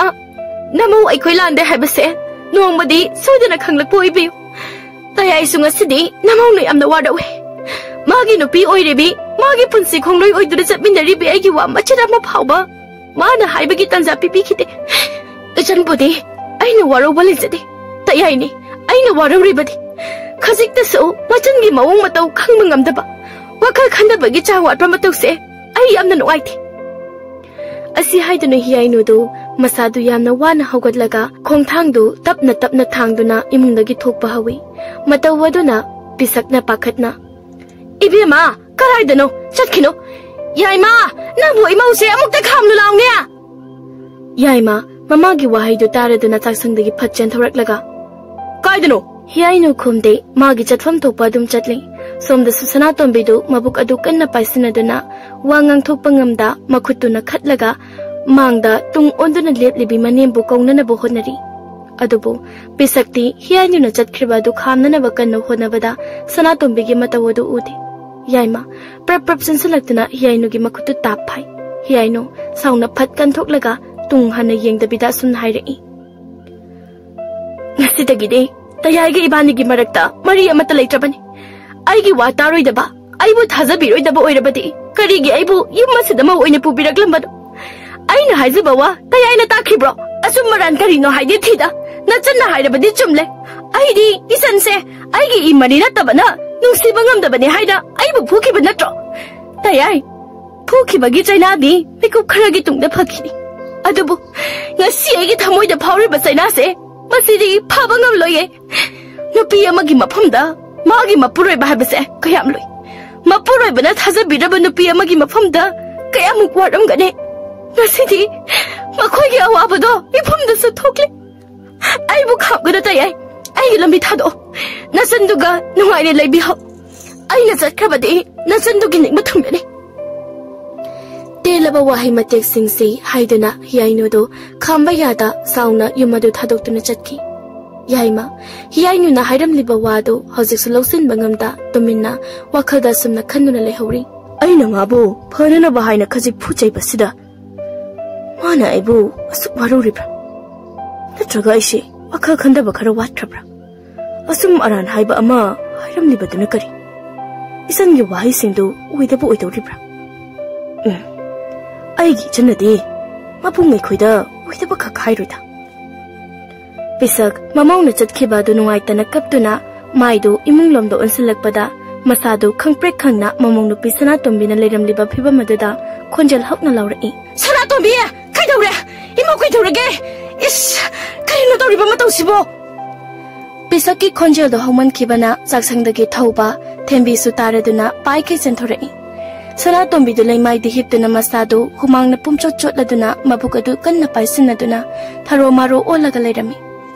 ꯅꯃꯧ ꯑꯩꯈꯣꯏ ꯂꯥꯟꯗꯦ ꯍꯥꯏꯕꯁꯦ ꯅꯣꯡꯃꯗꯤ ꯁꯣꯏꯗꯅ ꯈꯪꯂꯛꯄ ꯑꯣꯏꯕꯤꯌꯨ꯫ ꯇꯌꯥꯏꯁꯨ ꯉꯁꯤꯗꯤ ꯅꯃꯧꯅ ꯌꯥꯝꯅ ꯋꯥꯔꯧꯏ꯫ ꯃꯥꯒꯤ ꯅꯨꯄꯤ ꯑꯣꯏꯔꯤꯕꯤ, ꯃꯥꯒꯤ ꯄꯨꯟꯁꯤ ꯈꯣꯡꯂꯣꯏ ꯑꯣꯏꯗꯨꯅ ꯆꯠꯃꯤꯟꯅꯔꯤꯕꯤ ꯑꯩꯒꯤ ꯋꯥ ꯃꯆꯦꯠ ꯑꯃ ꯐꯥꯎꯕ ꯃꯥꯅ ꯍꯥꯏꯕꯒꯤ ꯇꯥꯟꯖꯥ ꯄꯤꯕꯤꯈꯤꯗꯦ꯫ ꯏꯆꯟꯕꯨꯗꯤ ꯑꯩꯅ ꯋꯥꯔꯧꯕ ꯂꯩꯖꯗꯦ꯫ ꯇꯌꯥꯏꯅꯤ ꯑꯩꯅ ꯋꯥꯔꯧꯔꯤꯕꯗꯤ꯫ ꯈꯖꯤꯛꯇꯁꯨ ꯃꯆꯟꯒꯤ ꯃꯑꯣꯡ ꯃꯇꯧ ꯈꯪꯕ ꯉꯝꯗꯕ, ꯋꯥꯈꯜ ꯈꯟꯗꯕꯒꯤ ꯆꯥꯡ ꯋꯥꯠꯄ ꯃꯇꯧꯁꯦ ꯑꯩ ꯌꯥꯝꯅ ꯅꯨꯡꯉꯥꯏꯇꯦ꯫ ꯑꯁꯤ ꯍꯥꯏꯗꯨꯅ ꯍꯤꯌꯥꯏꯅꯨꯗꯨ ꯃꯁꯥꯗꯨ ꯌꯥꯝꯅ ꯋꯥꯅ ꯍꯧꯒꯠꯂꯒ ꯈꯣꯡꯊꯥꯡꯗꯨ ꯇꯞꯅ ꯇꯞꯅ ꯊꯥꯡꯗꯨꯅ ꯏꯃꯨꯡꯗꯒꯤ ꯊꯣꯛꯄ ꯍꯧꯏ꯫ ꯃꯇꯧ ꯑꯗꯨꯅ ꯄꯤꯁꯛꯅ ꯄꯥꯈꯠꯅ, "ꯏꯕꯦꯝꯃ, ꯀꯗꯥꯏꯗꯅꯣ? ꯆꯠꯈꯤꯅꯣ꯫ ꯌꯥꯏꯃ, ꯅꯪꯕꯨ ꯏꯃꯧꯁꯦ ꯑꯃꯨꯛꯇ ꯈꯥꯝꯂꯨ ꯂꯥꯎꯅꯦ!" ꯌꯥꯏꯃ ꯃꯃꯥꯒꯤ ꯋꯥꯍꯩꯗꯨ ꯇꯥꯔꯗꯨꯅ ꯆꯥꯛꯁꯪꯗꯒꯤ ꯐꯠ ꯆꯦꯟꯊꯣꯔꯛꯂꯒ, "ꯀꯥꯏꯗꯅꯣ?" ꯍꯤꯌꯥꯏꯅꯨ ꯈꯨꯝꯗꯦ, ꯃꯥꯒꯤ ꯆꯠꯐꯝ ꯊꯣꯛꯄ ꯑꯗꯨꯝ ꯆꯠꯂꯤ꯫ ꯁꯣꯝꯗꯁꯨ ꯁꯅꯥꯇꯣꯝꯕꯤꯗꯨ ꯃꯕꯨꯛ ꯑꯗꯨ ꯀꯟꯅ ꯄꯥꯏꯁꯤꯟꯅꯗꯨꯅ ꯋꯥ ꯉꯥꯡꯊꯣꯛꯄ ꯉꯝꯗ ꯃꯈꯨꯠꯇꯨꯅ ꯈꯠꯂꯒ ꯃꯥꯡꯗ ꯇꯨꯡ ꯑꯣꯟꯗꯨꯅ ꯂꯦꯞꯂꯤꯕꯤ ꯃꯅꯦꯝꯕꯨ ꯀꯧꯅꯅꯕ ꯍꯣꯠꯅꯔꯤ꯫ ꯑꯗꯨꯕꯨ ꯄꯤꯁꯛꯇꯤ ꯍꯤꯌꯥꯏꯅꯨꯅ ꯆꯠꯈ꯭ꯔꯤꯕ ꯑꯗꯨ ꯈꯥꯝꯅꯅꯕ ꯀꯟꯅ ꯍꯣꯠꯅꯕꯗ ꯁꯅꯥꯇꯣꯝꯕꯤꯒꯤ ꯃꯇꯧ ꯑꯗꯨ ꯎꯗꯦ꯫ ꯌꯥꯏꯃ ꯄ꯭ꯔꯞ ꯄ꯭ꯔꯞ ꯆꯦꯟꯁꯤꯜꯂꯛꯇꯨꯅ ꯍꯤꯌꯥꯏꯅꯨꯒꯤ ꯃꯈꯨꯠꯇꯨ ꯇꯥꯞ ꯐꯥꯏ꯫ ꯍꯤꯌꯥꯏꯅꯨ ꯁꯥꯎꯅ ꯐꯠ ꯀꯟꯊꯣꯛꯂꯒ ꯇꯨꯡ ꯍꯟꯅ ꯌꯦꯡꯗꯕꯤꯗ ꯑꯁꯨꯝꯅ ꯍꯥꯏꯔꯛꯏ, "ꯉꯁꯤꯗꯒꯤꯗꯤ ꯇꯌꯥꯏꯒ ꯏꯕꯥꯅꯤꯒꯤ ꯃꯔꯛꯇ ꯃꯔꯤ ꯑꯃꯠꯇ ꯂꯩꯇ꯭ꯔꯕꯅꯤ꯫ ꯑꯩꯒꯤ ꯋꯥ ꯇꯥꯔꯣꯏꯗꯕ, ꯑꯩꯕꯨ ꯊꯥꯖꯕꯤꯔꯣꯏꯗꯕ ꯑꯣꯏꯔꯕꯗꯤ ꯀꯔꯤꯒꯤ ꯑꯩꯕꯨ ꯌꯨꯝ ꯑꯁꯤꯗ ꯃꯧ ꯑꯣꯏꯅ ꯄꯨꯕꯤꯔꯛꯂꯝꯕꯅꯣ? ꯑꯩꯅ ꯍꯥꯏꯖꯕ ꯋꯥ ꯇꯌꯥꯏꯅ ꯇꯥꯈꯤꯕ꯭ꯔꯣ? ꯑꯆꯨꯝ ꯑꯔꯥꯟ ꯀꯔꯤꯅꯣ ꯍꯥꯏꯗꯦ ꯊꯤꯗ꯫ ꯅꯆꯟꯅ ꯍꯥꯏꯔꯕꯗꯤ ꯆꯨꯝꯂꯦ꯫ ꯑꯩꯗꯤ ꯏꯆꯟꯁꯦ ꯑꯩꯒꯤ ꯏ ꯃꯔꯤ ꯅꯠꯇꯕꯅ ꯅꯨꯡꯁꯤꯕ ꯉꯝꯗꯕꯅꯤ ꯍꯥꯏꯅ ꯑꯩꯕꯨ ꯐꯨꯈꯤꯕ ꯅꯠꯇ꯭ꯔꯣ? ꯇꯌꯥꯏ, ꯐꯨꯈꯤꯕꯒꯤ ꯆꯩꯅꯥꯗꯤ ꯃꯤꯀꯨꯞ ꯈꯔꯒꯤ ꯇꯨꯡꯗ ꯐꯈꯤꯅꯤ꯫ ꯑꯗꯨꯕꯨ ꯉꯁꯤ ꯑꯩꯒꯤ ꯊꯃꯣꯏꯗ ꯐꯥꯎꯔꯤꯕ ꯆꯩꯅꯥꯁꯦ, ꯃꯁꯤꯗꯤ ꯐꯕ ꯉꯝꯂꯣꯏꯌꯦ꯫ ꯅꯨꯄꯤ ꯑꯃꯒꯤ ꯃꯐꯝꯗ ꯃꯥꯒꯤ ꯃꯄꯨꯔꯣꯏꯕ ꯍꯥꯏꯕꯁꯦ ꯀꯌꯥꯝ ꯂꯨꯏ꯫ ꯃꯄꯨꯔꯣꯏꯕꯅ ꯊꯥꯖꯕꯤꯔꯕ ꯅꯨꯄꯤ ꯑꯃꯒꯤ ꯃꯐꯝꯗ ꯀꯌꯥꯃꯨꯛ ꯋꯥꯔꯝꯒꯅꯤ꯫ ꯉꯁꯤꯗꯤ ꯃꯈꯣꯏꯒꯤ ꯑꯋꯥꯕꯗꯣ ꯏꯐꯝꯗꯁꯨ ꯊꯣꯛꯂꯦ꯫ ꯑꯩꯕꯨ ꯈꯥꯝꯒꯅꯨ ꯇꯌꯥꯏ꯫ ꯑꯩꯒꯤ ꯂꯝꯕꯤ ꯊꯥꯗꯣꯛꯑꯣ꯫ ꯅꯆꯟꯗꯨꯒ ꯅꯨꯡꯉꯥꯏꯅ ꯂꯩꯕꯤꯍꯧ꯫ ꯑꯩꯅ ꯆꯠꯈ꯭ꯔꯕꯗꯤ ꯅꯆꯟꯗꯨꯒꯤ ꯅꯤꯡꯕ ꯊꯨꯡꯒꯅꯤ꯫" ꯇꯦꯜꯂꯕ ꯋꯥꯍꯩ ꯃꯇꯦꯛꯁꯤꯡꯁꯤ ꯍꯥꯏꯗꯨꯅ ꯍꯤꯌꯥꯏꯅꯨꯗꯨ ꯈꯥꯝꯕ ꯌꯥꯗ ꯁꯥꯎꯅ ꯌꯨꯝ ꯑꯗꯨ ꯊꯥꯗꯣꯛꯇꯨꯅ ꯆꯠꯈꯤ꯫ ꯌꯥꯏꯃ, ꯍꯤꯌꯥꯏꯅꯨꯅ ꯍꯥꯏꯔꯝꯂꯤꯕ ꯋꯥꯗꯨ ꯍꯧꯖꯤꯛꯁꯨ ꯂꯧꯁꯤꯟꯕ ꯉꯝꯗ ꯇꯨꯃꯤꯟꯅ ꯋꯥꯈꯜꯗ ꯁꯨꯝꯅ ꯈꯟꯗꯨꯅ ꯂꯩꯍꯧꯔꯤ꯫ ꯑꯩꯅ ꯃꯥꯕꯨ ꯐꯅꯅꯕ ꯍꯥꯏꯅ ꯈꯖꯤꯛ ꯐꯨꯆꯩꯕꯁꯤꯗ ꯃꯥꯅ ꯑꯩꯕꯨ ꯑꯁꯨꯛ ꯋꯥꯔꯧꯔꯤꯕ꯭ꯔꯥ? ꯅꯠꯇ꯭ꯔꯒ ꯑꯩꯁꯦ ꯋꯥꯈꯜ ꯈꯟꯊꯕ ꯈꯔ ꯋꯥꯠꯈ꯭ꯔꯕ꯭ꯔꯥ? ꯑꯆꯨꯝ ꯑꯔꯥꯟ ꯍꯥꯏꯕ ꯑꯃ ꯍꯥꯏꯔꯝꯂꯤꯕꯗꯨꯅ ꯀꯔꯤ? ꯏꯆꯟꯒꯤ ꯋꯥꯍꯩꯁꯤꯡꯗꯨ ꯑꯣꯏꯗꯕ ꯑꯣꯏꯗꯧꯔꯤꯕ꯭ꯔꯥ? ꯎꯝ, ꯑꯩꯒꯤ ꯏꯆꯟꯅꯗꯤ ꯃꯕꯨꯡ ꯑꯩꯈꯣꯏꯗ ꯑꯣꯏꯗꯕ ꯈꯛ ꯍꯥꯏꯔꯣꯏꯗ꯫ ꯄꯤꯁꯛ ꯃꯃꯧꯅ ꯆꯠꯈꯤꯕ ꯑꯗꯨ ꯅꯨꯡꯉꯥꯏꯇꯅ ꯀꯞꯇꯨꯅ ꯃꯥꯏꯗꯨ ꯏꯃꯨꯡꯂꯣꯝꯗ ꯑꯣꯟꯁꯤꯜꯂꯛꯄꯗ ꯃꯁꯥꯗꯨ ꯈꯪꯄ꯭ꯔꯦꯛ ꯈꯪꯅ ꯃꯃꯧ ꯅꯨꯄꯤ ꯁꯅꯥꯇꯣꯝꯕꯤꯅ ꯂꯩꯔꯝꯂꯤꯕ ꯐꯤꯕꯝ ꯑꯗꯨꯗ ꯈꯣꯟꯖꯦꯜ ꯍꯧꯅ ꯂꯥꯎꯔꯛꯏ꯫ "ꯁꯅꯥꯇꯣꯝꯕꯤ! ꯀꯩꯗꯧꯔꯦ? ꯏꯃꯧ ꯀꯩꯗꯧꯔꯒꯦ? ꯏꯁ! ꯀꯔꯤꯅꯣ ꯇꯧꯔꯤꯕ ꯃꯇꯧꯁꯤꯕꯣ?" ꯄꯤꯁꯛꯀꯤ ꯈꯣꯟꯖꯦꯜꯗꯣ ꯍꯧꯃꯟꯈꯤꯕꯅ ꯆꯥꯛꯁꯪꯗꯒꯤ ꯊꯧꯕ, ꯊꯦꯝꯕꯤꯁꯨ ꯇꯥꯔꯗꯨꯅ ꯄꯥꯏꯈꯩ ꯆꯦꯟꯊꯣꯔꯛꯏ꯫ ꯁꯅꯥꯇꯣꯝꯕꯤꯗꯨ ꯂꯩꯃꯥꯏꯗ ꯍꯤꯞꯇꯨꯅ ꯃꯁꯥꯗꯨ ꯍꯨꯃꯥꯡꯅ ꯄꯨꯝꯆꯣꯠ ꯆꯣꯠꯂꯗꯨꯅ ꯃꯕꯨꯛ ꯑꯗꯨ ꯀꯟꯅ ꯄꯥꯏꯁꯤꯟꯅꯗꯨꯅ ꯊꯔꯣ ꯃꯥꯔꯣ ꯑꯣꯜꯂꯒ ꯂꯩꯔꯝꯃꯤ꯫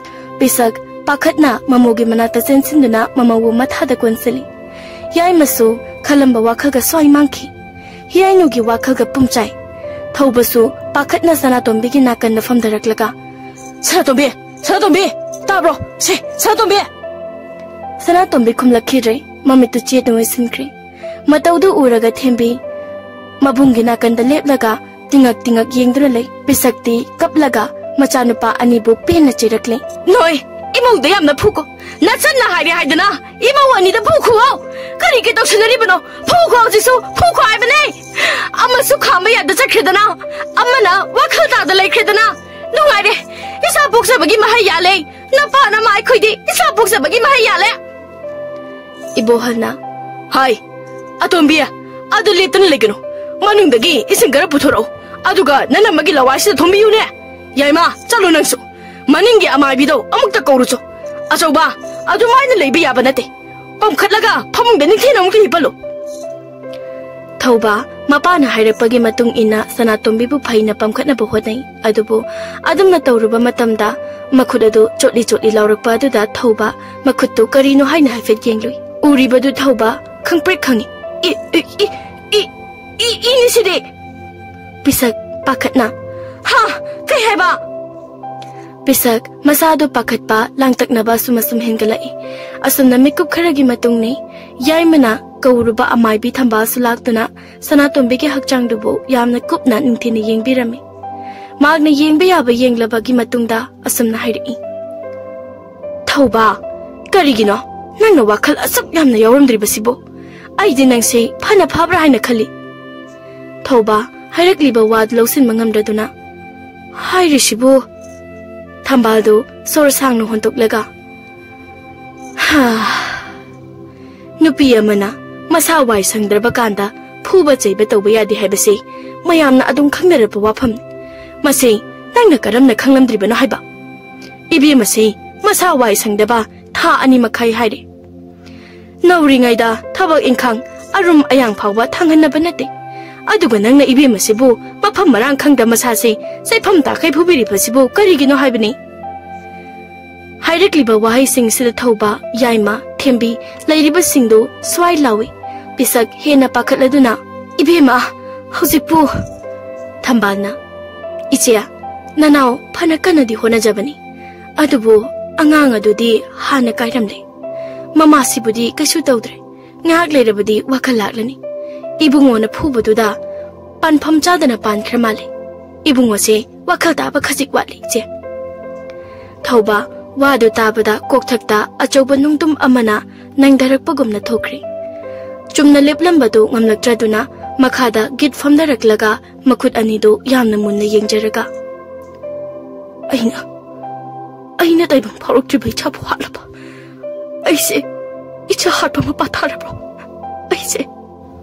ꯄꯤꯁꯛ ꯄꯥꯈꯠꯅ ꯃꯃꯧꯒꯤ ꯃꯅꯥꯛꯇ ꯆꯦꯟꯁꯤꯟꯗꯨꯅ ꯃꯃꯧꯕꯨ ꯃꯊꯥꯗ ꯀꯣꯟꯁꯤꯜꯂꯤ꯫ ꯌꯥꯏꯃꯁꯨ ꯈꯜꯂꯝꯕ ꯋꯥꯈꯜꯒ ꯁ꯭ꯋꯥꯏ ꯃꯥꯡꯈꯤ꯫ ꯍꯤꯌꯥꯏꯅꯨꯒꯤ ꯋꯥꯈꯜꯒ ꯄꯨꯝꯆꯥꯏ꯫ ꯊꯧꯕꯁꯨ ꯄꯥꯈꯠꯅ ꯁꯅꯥꯇꯣꯝꯕꯤꯒꯤ ꯅꯥꯀꯟꯗ ꯐꯝꯊꯔꯛꯂꯒ, "ꯁꯅꯥꯇꯣꯝꯕꯤ! ꯁꯅꯥꯇꯣꯝꯕꯤ! ꯇꯥꯕ꯭ꯔꯣ? ꯁꯦ, ꯁꯅꯥꯇꯣꯝꯕꯤ!" ꯁꯅꯥꯇꯣꯝꯕꯤ ꯈꯨꯝꯂꯛꯈꯤꯗ꯭ꯔꯦ꯫ ꯃꯃꯤꯠꯇꯨ ꯆꯦꯠꯅ ꯑꯣꯏꯁꯤꯟꯈ꯭ꯔꯦ꯫ ꯃꯇꯧꯗꯨ ꯎꯔꯒ ꯊꯦꯝꯕꯤ ꯃꯕꯨꯡꯒꯤ ꯅꯥꯀꯟꯗ ꯂꯦꯞꯂꯒ ꯇꯤꯡꯉꯛ ꯇꯤꯡꯉꯛ ꯌꯦꯡꯗꯨꯅ ꯂꯩ꯫ ꯄꯤꯁꯛꯇꯤ ꯀꯞꯂꯒ ꯃꯆꯥꯅꯨꯄꯥ ꯑꯅꯤꯕꯨ ꯄꯦꯟꯅ ꯆꯩꯔꯛꯂꯦ꯫ "ꯅꯣꯏ ꯏꯃꯧꯗ ꯌꯥꯝꯅ ꯐꯨꯀꯣ꯫ ꯅꯆꯟꯅ ꯍꯥꯏꯔꯦ ꯍꯥꯏꯗꯅ ꯏꯃꯧ ꯑꯅꯤꯗ ꯐꯨꯈꯣ ꯍꯥꯎ꯫ ꯀꯔꯤꯒꯤ ꯇꯧꯁꯤꯟꯅꯔꯤꯕꯅꯣ? ꯐꯨꯈꯣ ꯍꯧꯖꯤꯛꯁꯨ, ꯐꯨꯈꯣ ꯍꯥꯏꯕꯅꯦ꯫ ꯑꯃꯁꯨ ꯈꯥꯝꯕ ꯌꯥꯗ ꯆꯠꯈ꯭ꯔꯦꯗꯅ, ꯑꯃꯅ ꯋꯥꯈꯜ ꯇꯥꯗ ꯂꯩꯈ꯭ꯔꯦꯗꯅ꯫ ꯅꯨꯡꯉꯥꯏꯔꯦ, ꯏꯆꯥ ꯄꯣꯛꯆꯕꯒꯤ ꯃꯍꯩ ꯌꯥꯜꯂꯦ꯫ ꯅꯄꯥ ꯅꯃꯥ ꯑꯩꯈꯣꯏꯗꯤ ꯏꯆꯥ ꯄꯣꯛꯆꯕꯒꯤ ꯃꯍꯩ ꯌꯥꯜꯂꯦ꯫" ꯏꯕꯣꯍꯜꯅ, "ꯍꯥꯏ, ꯑꯇꯣꯝꯕꯤ, ꯑꯗꯨ ꯂꯦꯞꯇꯅ ꯂꯩꯒꯅꯨ꯫ ꯃꯅꯨꯡꯗꯒꯤ ꯏꯁꯤꯡ ꯈꯔ ꯄꯨꯊꯣꯔꯛꯎ꯫ ꯑꯗꯨꯒ ꯅꯅꯝꯃꯒꯤ ꯂꯋꯥꯏꯁꯤꯗ ꯊꯣꯝꯕꯤꯌꯨꯅꯦ꯫ ꯌꯥꯏꯃ, ꯆꯠꯂꯨ ꯅꯪꯁꯨ꯫ ꯃꯅꯤꯡꯒꯤ ꯑꯃꯥꯏꯕꯤꯗꯣ ꯑꯃꯨꯛꯇ ꯀꯧꯔꯨꯆꯣ꯫ ꯑꯆꯧꯕ, ꯑꯗꯨꯃꯥꯏꯅ ꯂꯩꯕ ꯌꯥꯕ ꯅꯠꯇꯦ꯫ ꯄꯝꯈꯠꯂꯒ ꯐꯃꯨꯡꯗ ꯅꯤꯡꯊꯤꯅ ꯑꯃꯨꯛꯇ ꯍꯤꯞꯄꯜꯂꯨ꯫" ꯊꯧꯕ ꯃꯄꯥꯅ ꯍꯥꯏꯔꯛꯄꯒꯤ ꯃꯇꯨꯡ ꯏꯟꯅ ꯁꯅꯥꯇꯣꯝꯕꯤꯕꯨ ꯐꯩꯅ ꯄꯝꯈꯠꯅꯕ ꯍꯣꯠꯅꯩ꯫ ꯑꯗꯨꯕꯨ ꯑꯗꯨꯝꯅ ꯇꯧꯔꯨꯕ ꯃꯇꯝꯗ ꯃꯈꯨꯠ ꯑꯗꯨ ꯆꯣꯠꯂꯤ ꯆꯣꯠꯂꯤ ꯂꯥꯎꯔꯛꯄ ꯑꯗꯨꯗ ꯊꯧꯕ ꯃꯈꯨꯠꯇꯨ ꯀꯔꯤꯅꯣ ꯍꯥꯏꯅ ꯍꯥꯏꯐꯦꯠ ꯌꯦꯡꯂꯨꯏ꯫ ꯎꯔꯤꯕꯗꯨ ꯊꯧꯕ ꯈꯪꯄ꯭ꯔꯦꯛ ꯈꯪꯉꯤ꯫ "E, E, E, E, E, ꯏꯅꯤ ꯁꯤꯗꯤ!" ꯄꯤꯁꯛ ꯄꯥꯈꯠꯅ, "ꯍꯥ? ꯀꯩ ꯍꯥꯏꯕ?" ꯄꯤꯁꯛ ꯃꯁꯥꯗꯨ ꯄꯥꯈꯠꯄ, ꯂꯥꯡꯇꯛꯅꯕ ꯑꯁꯨꯝ ꯑꯁꯨꯝ ꯍꯦꯟꯒꯠꯂꯛꯏ꯫ ꯑꯁꯨꯝꯅ ꯃꯤꯀꯨꯞ ꯈꯔꯒꯤ ꯃꯇꯨꯡꯅꯤ꯫ ꯌꯥꯏꯃꯅ ꯀꯧꯔꯨꯕ ꯑꯃꯥꯏꯕꯤ ꯊꯝꯕꯥꯜꯁꯨ ꯂꯥꯛꯇꯨꯅ ꯁꯅꯥꯇꯣꯝꯕꯤꯒꯤ ꯍꯛꯆꯥꯡꯗꯨꯕꯨ ꯌꯥꯝꯅ ꯀꯨꯞꯅ ꯅꯤꯡꯊꯤꯅ ꯌꯦꯡꯕꯤꯔꯝꯃꯤ꯫ ꯃꯍꯥꯛꯅ ꯌꯦꯡꯕ ꯌꯥꯕ ꯌꯦꯡꯂꯕꯒꯤ ꯃꯇꯨꯡꯗ ꯑꯁꯨꯝꯅ ꯍꯥꯏꯔꯛꯏ, "ꯊꯧꯕ, ꯀꯔꯤꯒꯤꯅꯣ ꯅꯪꯅ ꯋꯥꯈꯜ ꯑꯁꯨꯛ ꯌꯥꯝꯅ ꯌꯥꯎꯔꯝꯗ꯭ꯔꯤꯕꯁꯤꯕꯨ? ꯑꯩꯗꯤ ꯅꯪꯁꯦ ꯐꯅ ꯐꯕ꯭ꯔꯥ ꯍꯥꯏꯅ ꯈꯜꯂꯤ꯫" ꯊꯧꯕ ꯍꯥꯏꯔꯛꯂꯤꯕ ꯋꯥꯗꯨ ꯂꯧꯁꯤꯟꯕ ꯉꯝꯗ꯭ꯔꯗꯨꯅ, "ꯍꯥꯏꯔꯤꯁꯤꯕꯨ?" ꯊꯝꯕꯥꯜꯗꯨ ꯁꯣꯔ ꯁꯥꯡꯅ ꯍꯣꯟꯗꯣꯛꯂꯒ, "ꯍꯥ, ꯅꯨꯄꯤ ꯑꯃꯅ ꯃꯁꯥ ꯋꯥꯏ ꯁꯪꯗ꯭ꯔꯕ ꯀꯥꯟꯗ ꯐꯨꯕ ꯆꯩꯕ ꯇꯧꯕ ꯌꯥꯗꯦ ꯍꯥꯏꯕꯁꯤ ꯃꯌꯥꯝꯅ ꯑꯗꯨꯝ ꯈꯪꯅꯔꯕ ꯋꯥꯐꯝꯅꯤ꯫ ꯃꯁꯤ ꯅꯪꯅ ꯀꯔꯝꯅ ꯈꯪꯂꯝꯗ꯭ꯔꯤꯕꯅꯣ ꯍꯥꯏꯕ? ꯏꯕꯦꯝꯃꯁꯤ ꯃꯁꯥ ꯋꯥꯏ ꯁꯪꯗꯕ ꯊꯥ ꯑꯅꯤ ꯃꯈꯥꯏ ꯍꯥꯏꯔꯦ꯫ ꯅꯧꯔꯤꯉꯩꯗ ꯊꯕꯛ ꯏꯪꯈꯥꯡ ꯑꯔꯨꯝ ꯑꯌꯥꯡ ꯐꯥꯎꯕ ꯊꯥꯡꯍꯟꯅꯕ ꯅꯠꯇꯦ꯫ ꯑꯗꯨꯒ ꯅꯪꯅ ꯏꯕꯦꯝꯃꯁꯤꯕꯨ ꯃꯐꯝ ꯃꯔꯥꯡ ꯈꯪꯗ ꯃꯁꯥꯁꯦ ꯆꯩꯐꯝ ꯇꯥꯈꯩ ꯐꯨꯕꯤꯔꯤꯕꯁꯤꯕꯨ ꯀꯔꯤꯒꯤꯅꯣ ꯍꯥꯏꯕꯅꯤ?" ꯍꯥꯏꯔꯛꯂꯤꯕ ꯋꯥꯍꯩꯁꯤꯡꯁꯤꯗ ꯊꯧꯕ, ꯌꯥꯏꯃ, ꯊꯦꯝꯕꯤ ꯂꯩꯔꯤꯕꯁꯤꯡꯗꯨ ꯁ꯭ꯋꯥꯏ ꯂꯥꯎꯏ꯫ ꯄꯤꯁꯛ ꯍꯦꯟꯅ ꯄꯥꯈꯠꯂꯗꯨꯅ, "ꯏꯕꯦꯝꯃ, ꯍꯧꯖꯤꯛꯄꯨ?" ꯊꯝꯕꯥꯜꯅ, "ꯏꯆꯦ, ꯅꯅꯥꯎ ꯐꯅ ꯀꯟꯅꯗꯤ ꯍꯣꯠꯅꯖꯕꯅꯤ, ꯑꯗꯨꯕꯨ ꯑꯉꯥꯡ ꯑꯗꯨꯗꯤ ꯍꯥꯟꯅ ꯀꯥꯏꯔꯝꯂꯦ꯫ ꯃꯃꯥꯁꯤꯕꯨꯗꯤ ꯀꯩꯁꯨ ꯇꯧꯗ꯭ꯔꯦ꯫ ꯉꯥꯏꯍꯥꯛ ꯂꯩꯔꯕꯗꯤ ꯋꯥꯈꯜ ꯂꯥꯛꯂꯅꯤ꯫ ꯏꯕꯨꯡꯉꯣꯅ ꯐꯨꯕꯗꯨꯗ ꯄꯥꯟꯐꯝ ꯆꯥꯗꯅ ꯄꯥꯟꯈ꯭ꯔ ꯃꯥꯜꯂꯦ꯫ ꯏꯕꯨꯡꯉꯣꯁꯦ ꯋꯥꯈꯜ ꯇꯥꯕ ꯈꯖꯤꯛ ꯋꯥꯠꯂꯤ, ꯏꯆꯦ꯫" ꯊꯧꯕ ꯋꯥꯗꯨ ꯇꯥꯕꯗ ꯀꯣꯛꯊꯛꯇ ꯑꯆꯧꯕ ꯅꯨꯡꯗꯨꯝ ꯑꯃꯅ ꯅꯪꯊꯔꯛꯄꯒꯨꯝꯅ ꯊꯣꯛꯈ꯭ꯔꯦ꯫ ꯆꯨꯝꯅ ꯂꯦꯞꯂꯝꯕꯗꯨ ꯉꯝꯂꯛꯇ꯭ꯔꯗꯨꯅ ꯃꯈꯥꯗ ꯒꯤꯠ ꯐꯝꯊꯔꯛꯂꯒ ꯃꯈꯨꯠ ꯑꯅꯤꯗꯨ ꯌꯥꯝꯅ ꯃꯨꯟꯅ ꯌꯦꯡꯖꯔꯒ, "ꯑꯩꯅ, ꯑꯩꯅ ꯇꯥꯏꯕꯪ ꯐꯥꯎꯔꯛꯇ꯭ꯔꯤꯕ ꯏꯆꯥꯕꯨ ꯍꯥꯠꯂꯕ? ꯑꯩꯁꯦ ꯏꯆꯥ ꯍꯥꯠꯄ ꯃꯄꯥ ꯊꯥꯔꯕ꯭ꯔꯣ? ꯑꯩꯁꯦ?"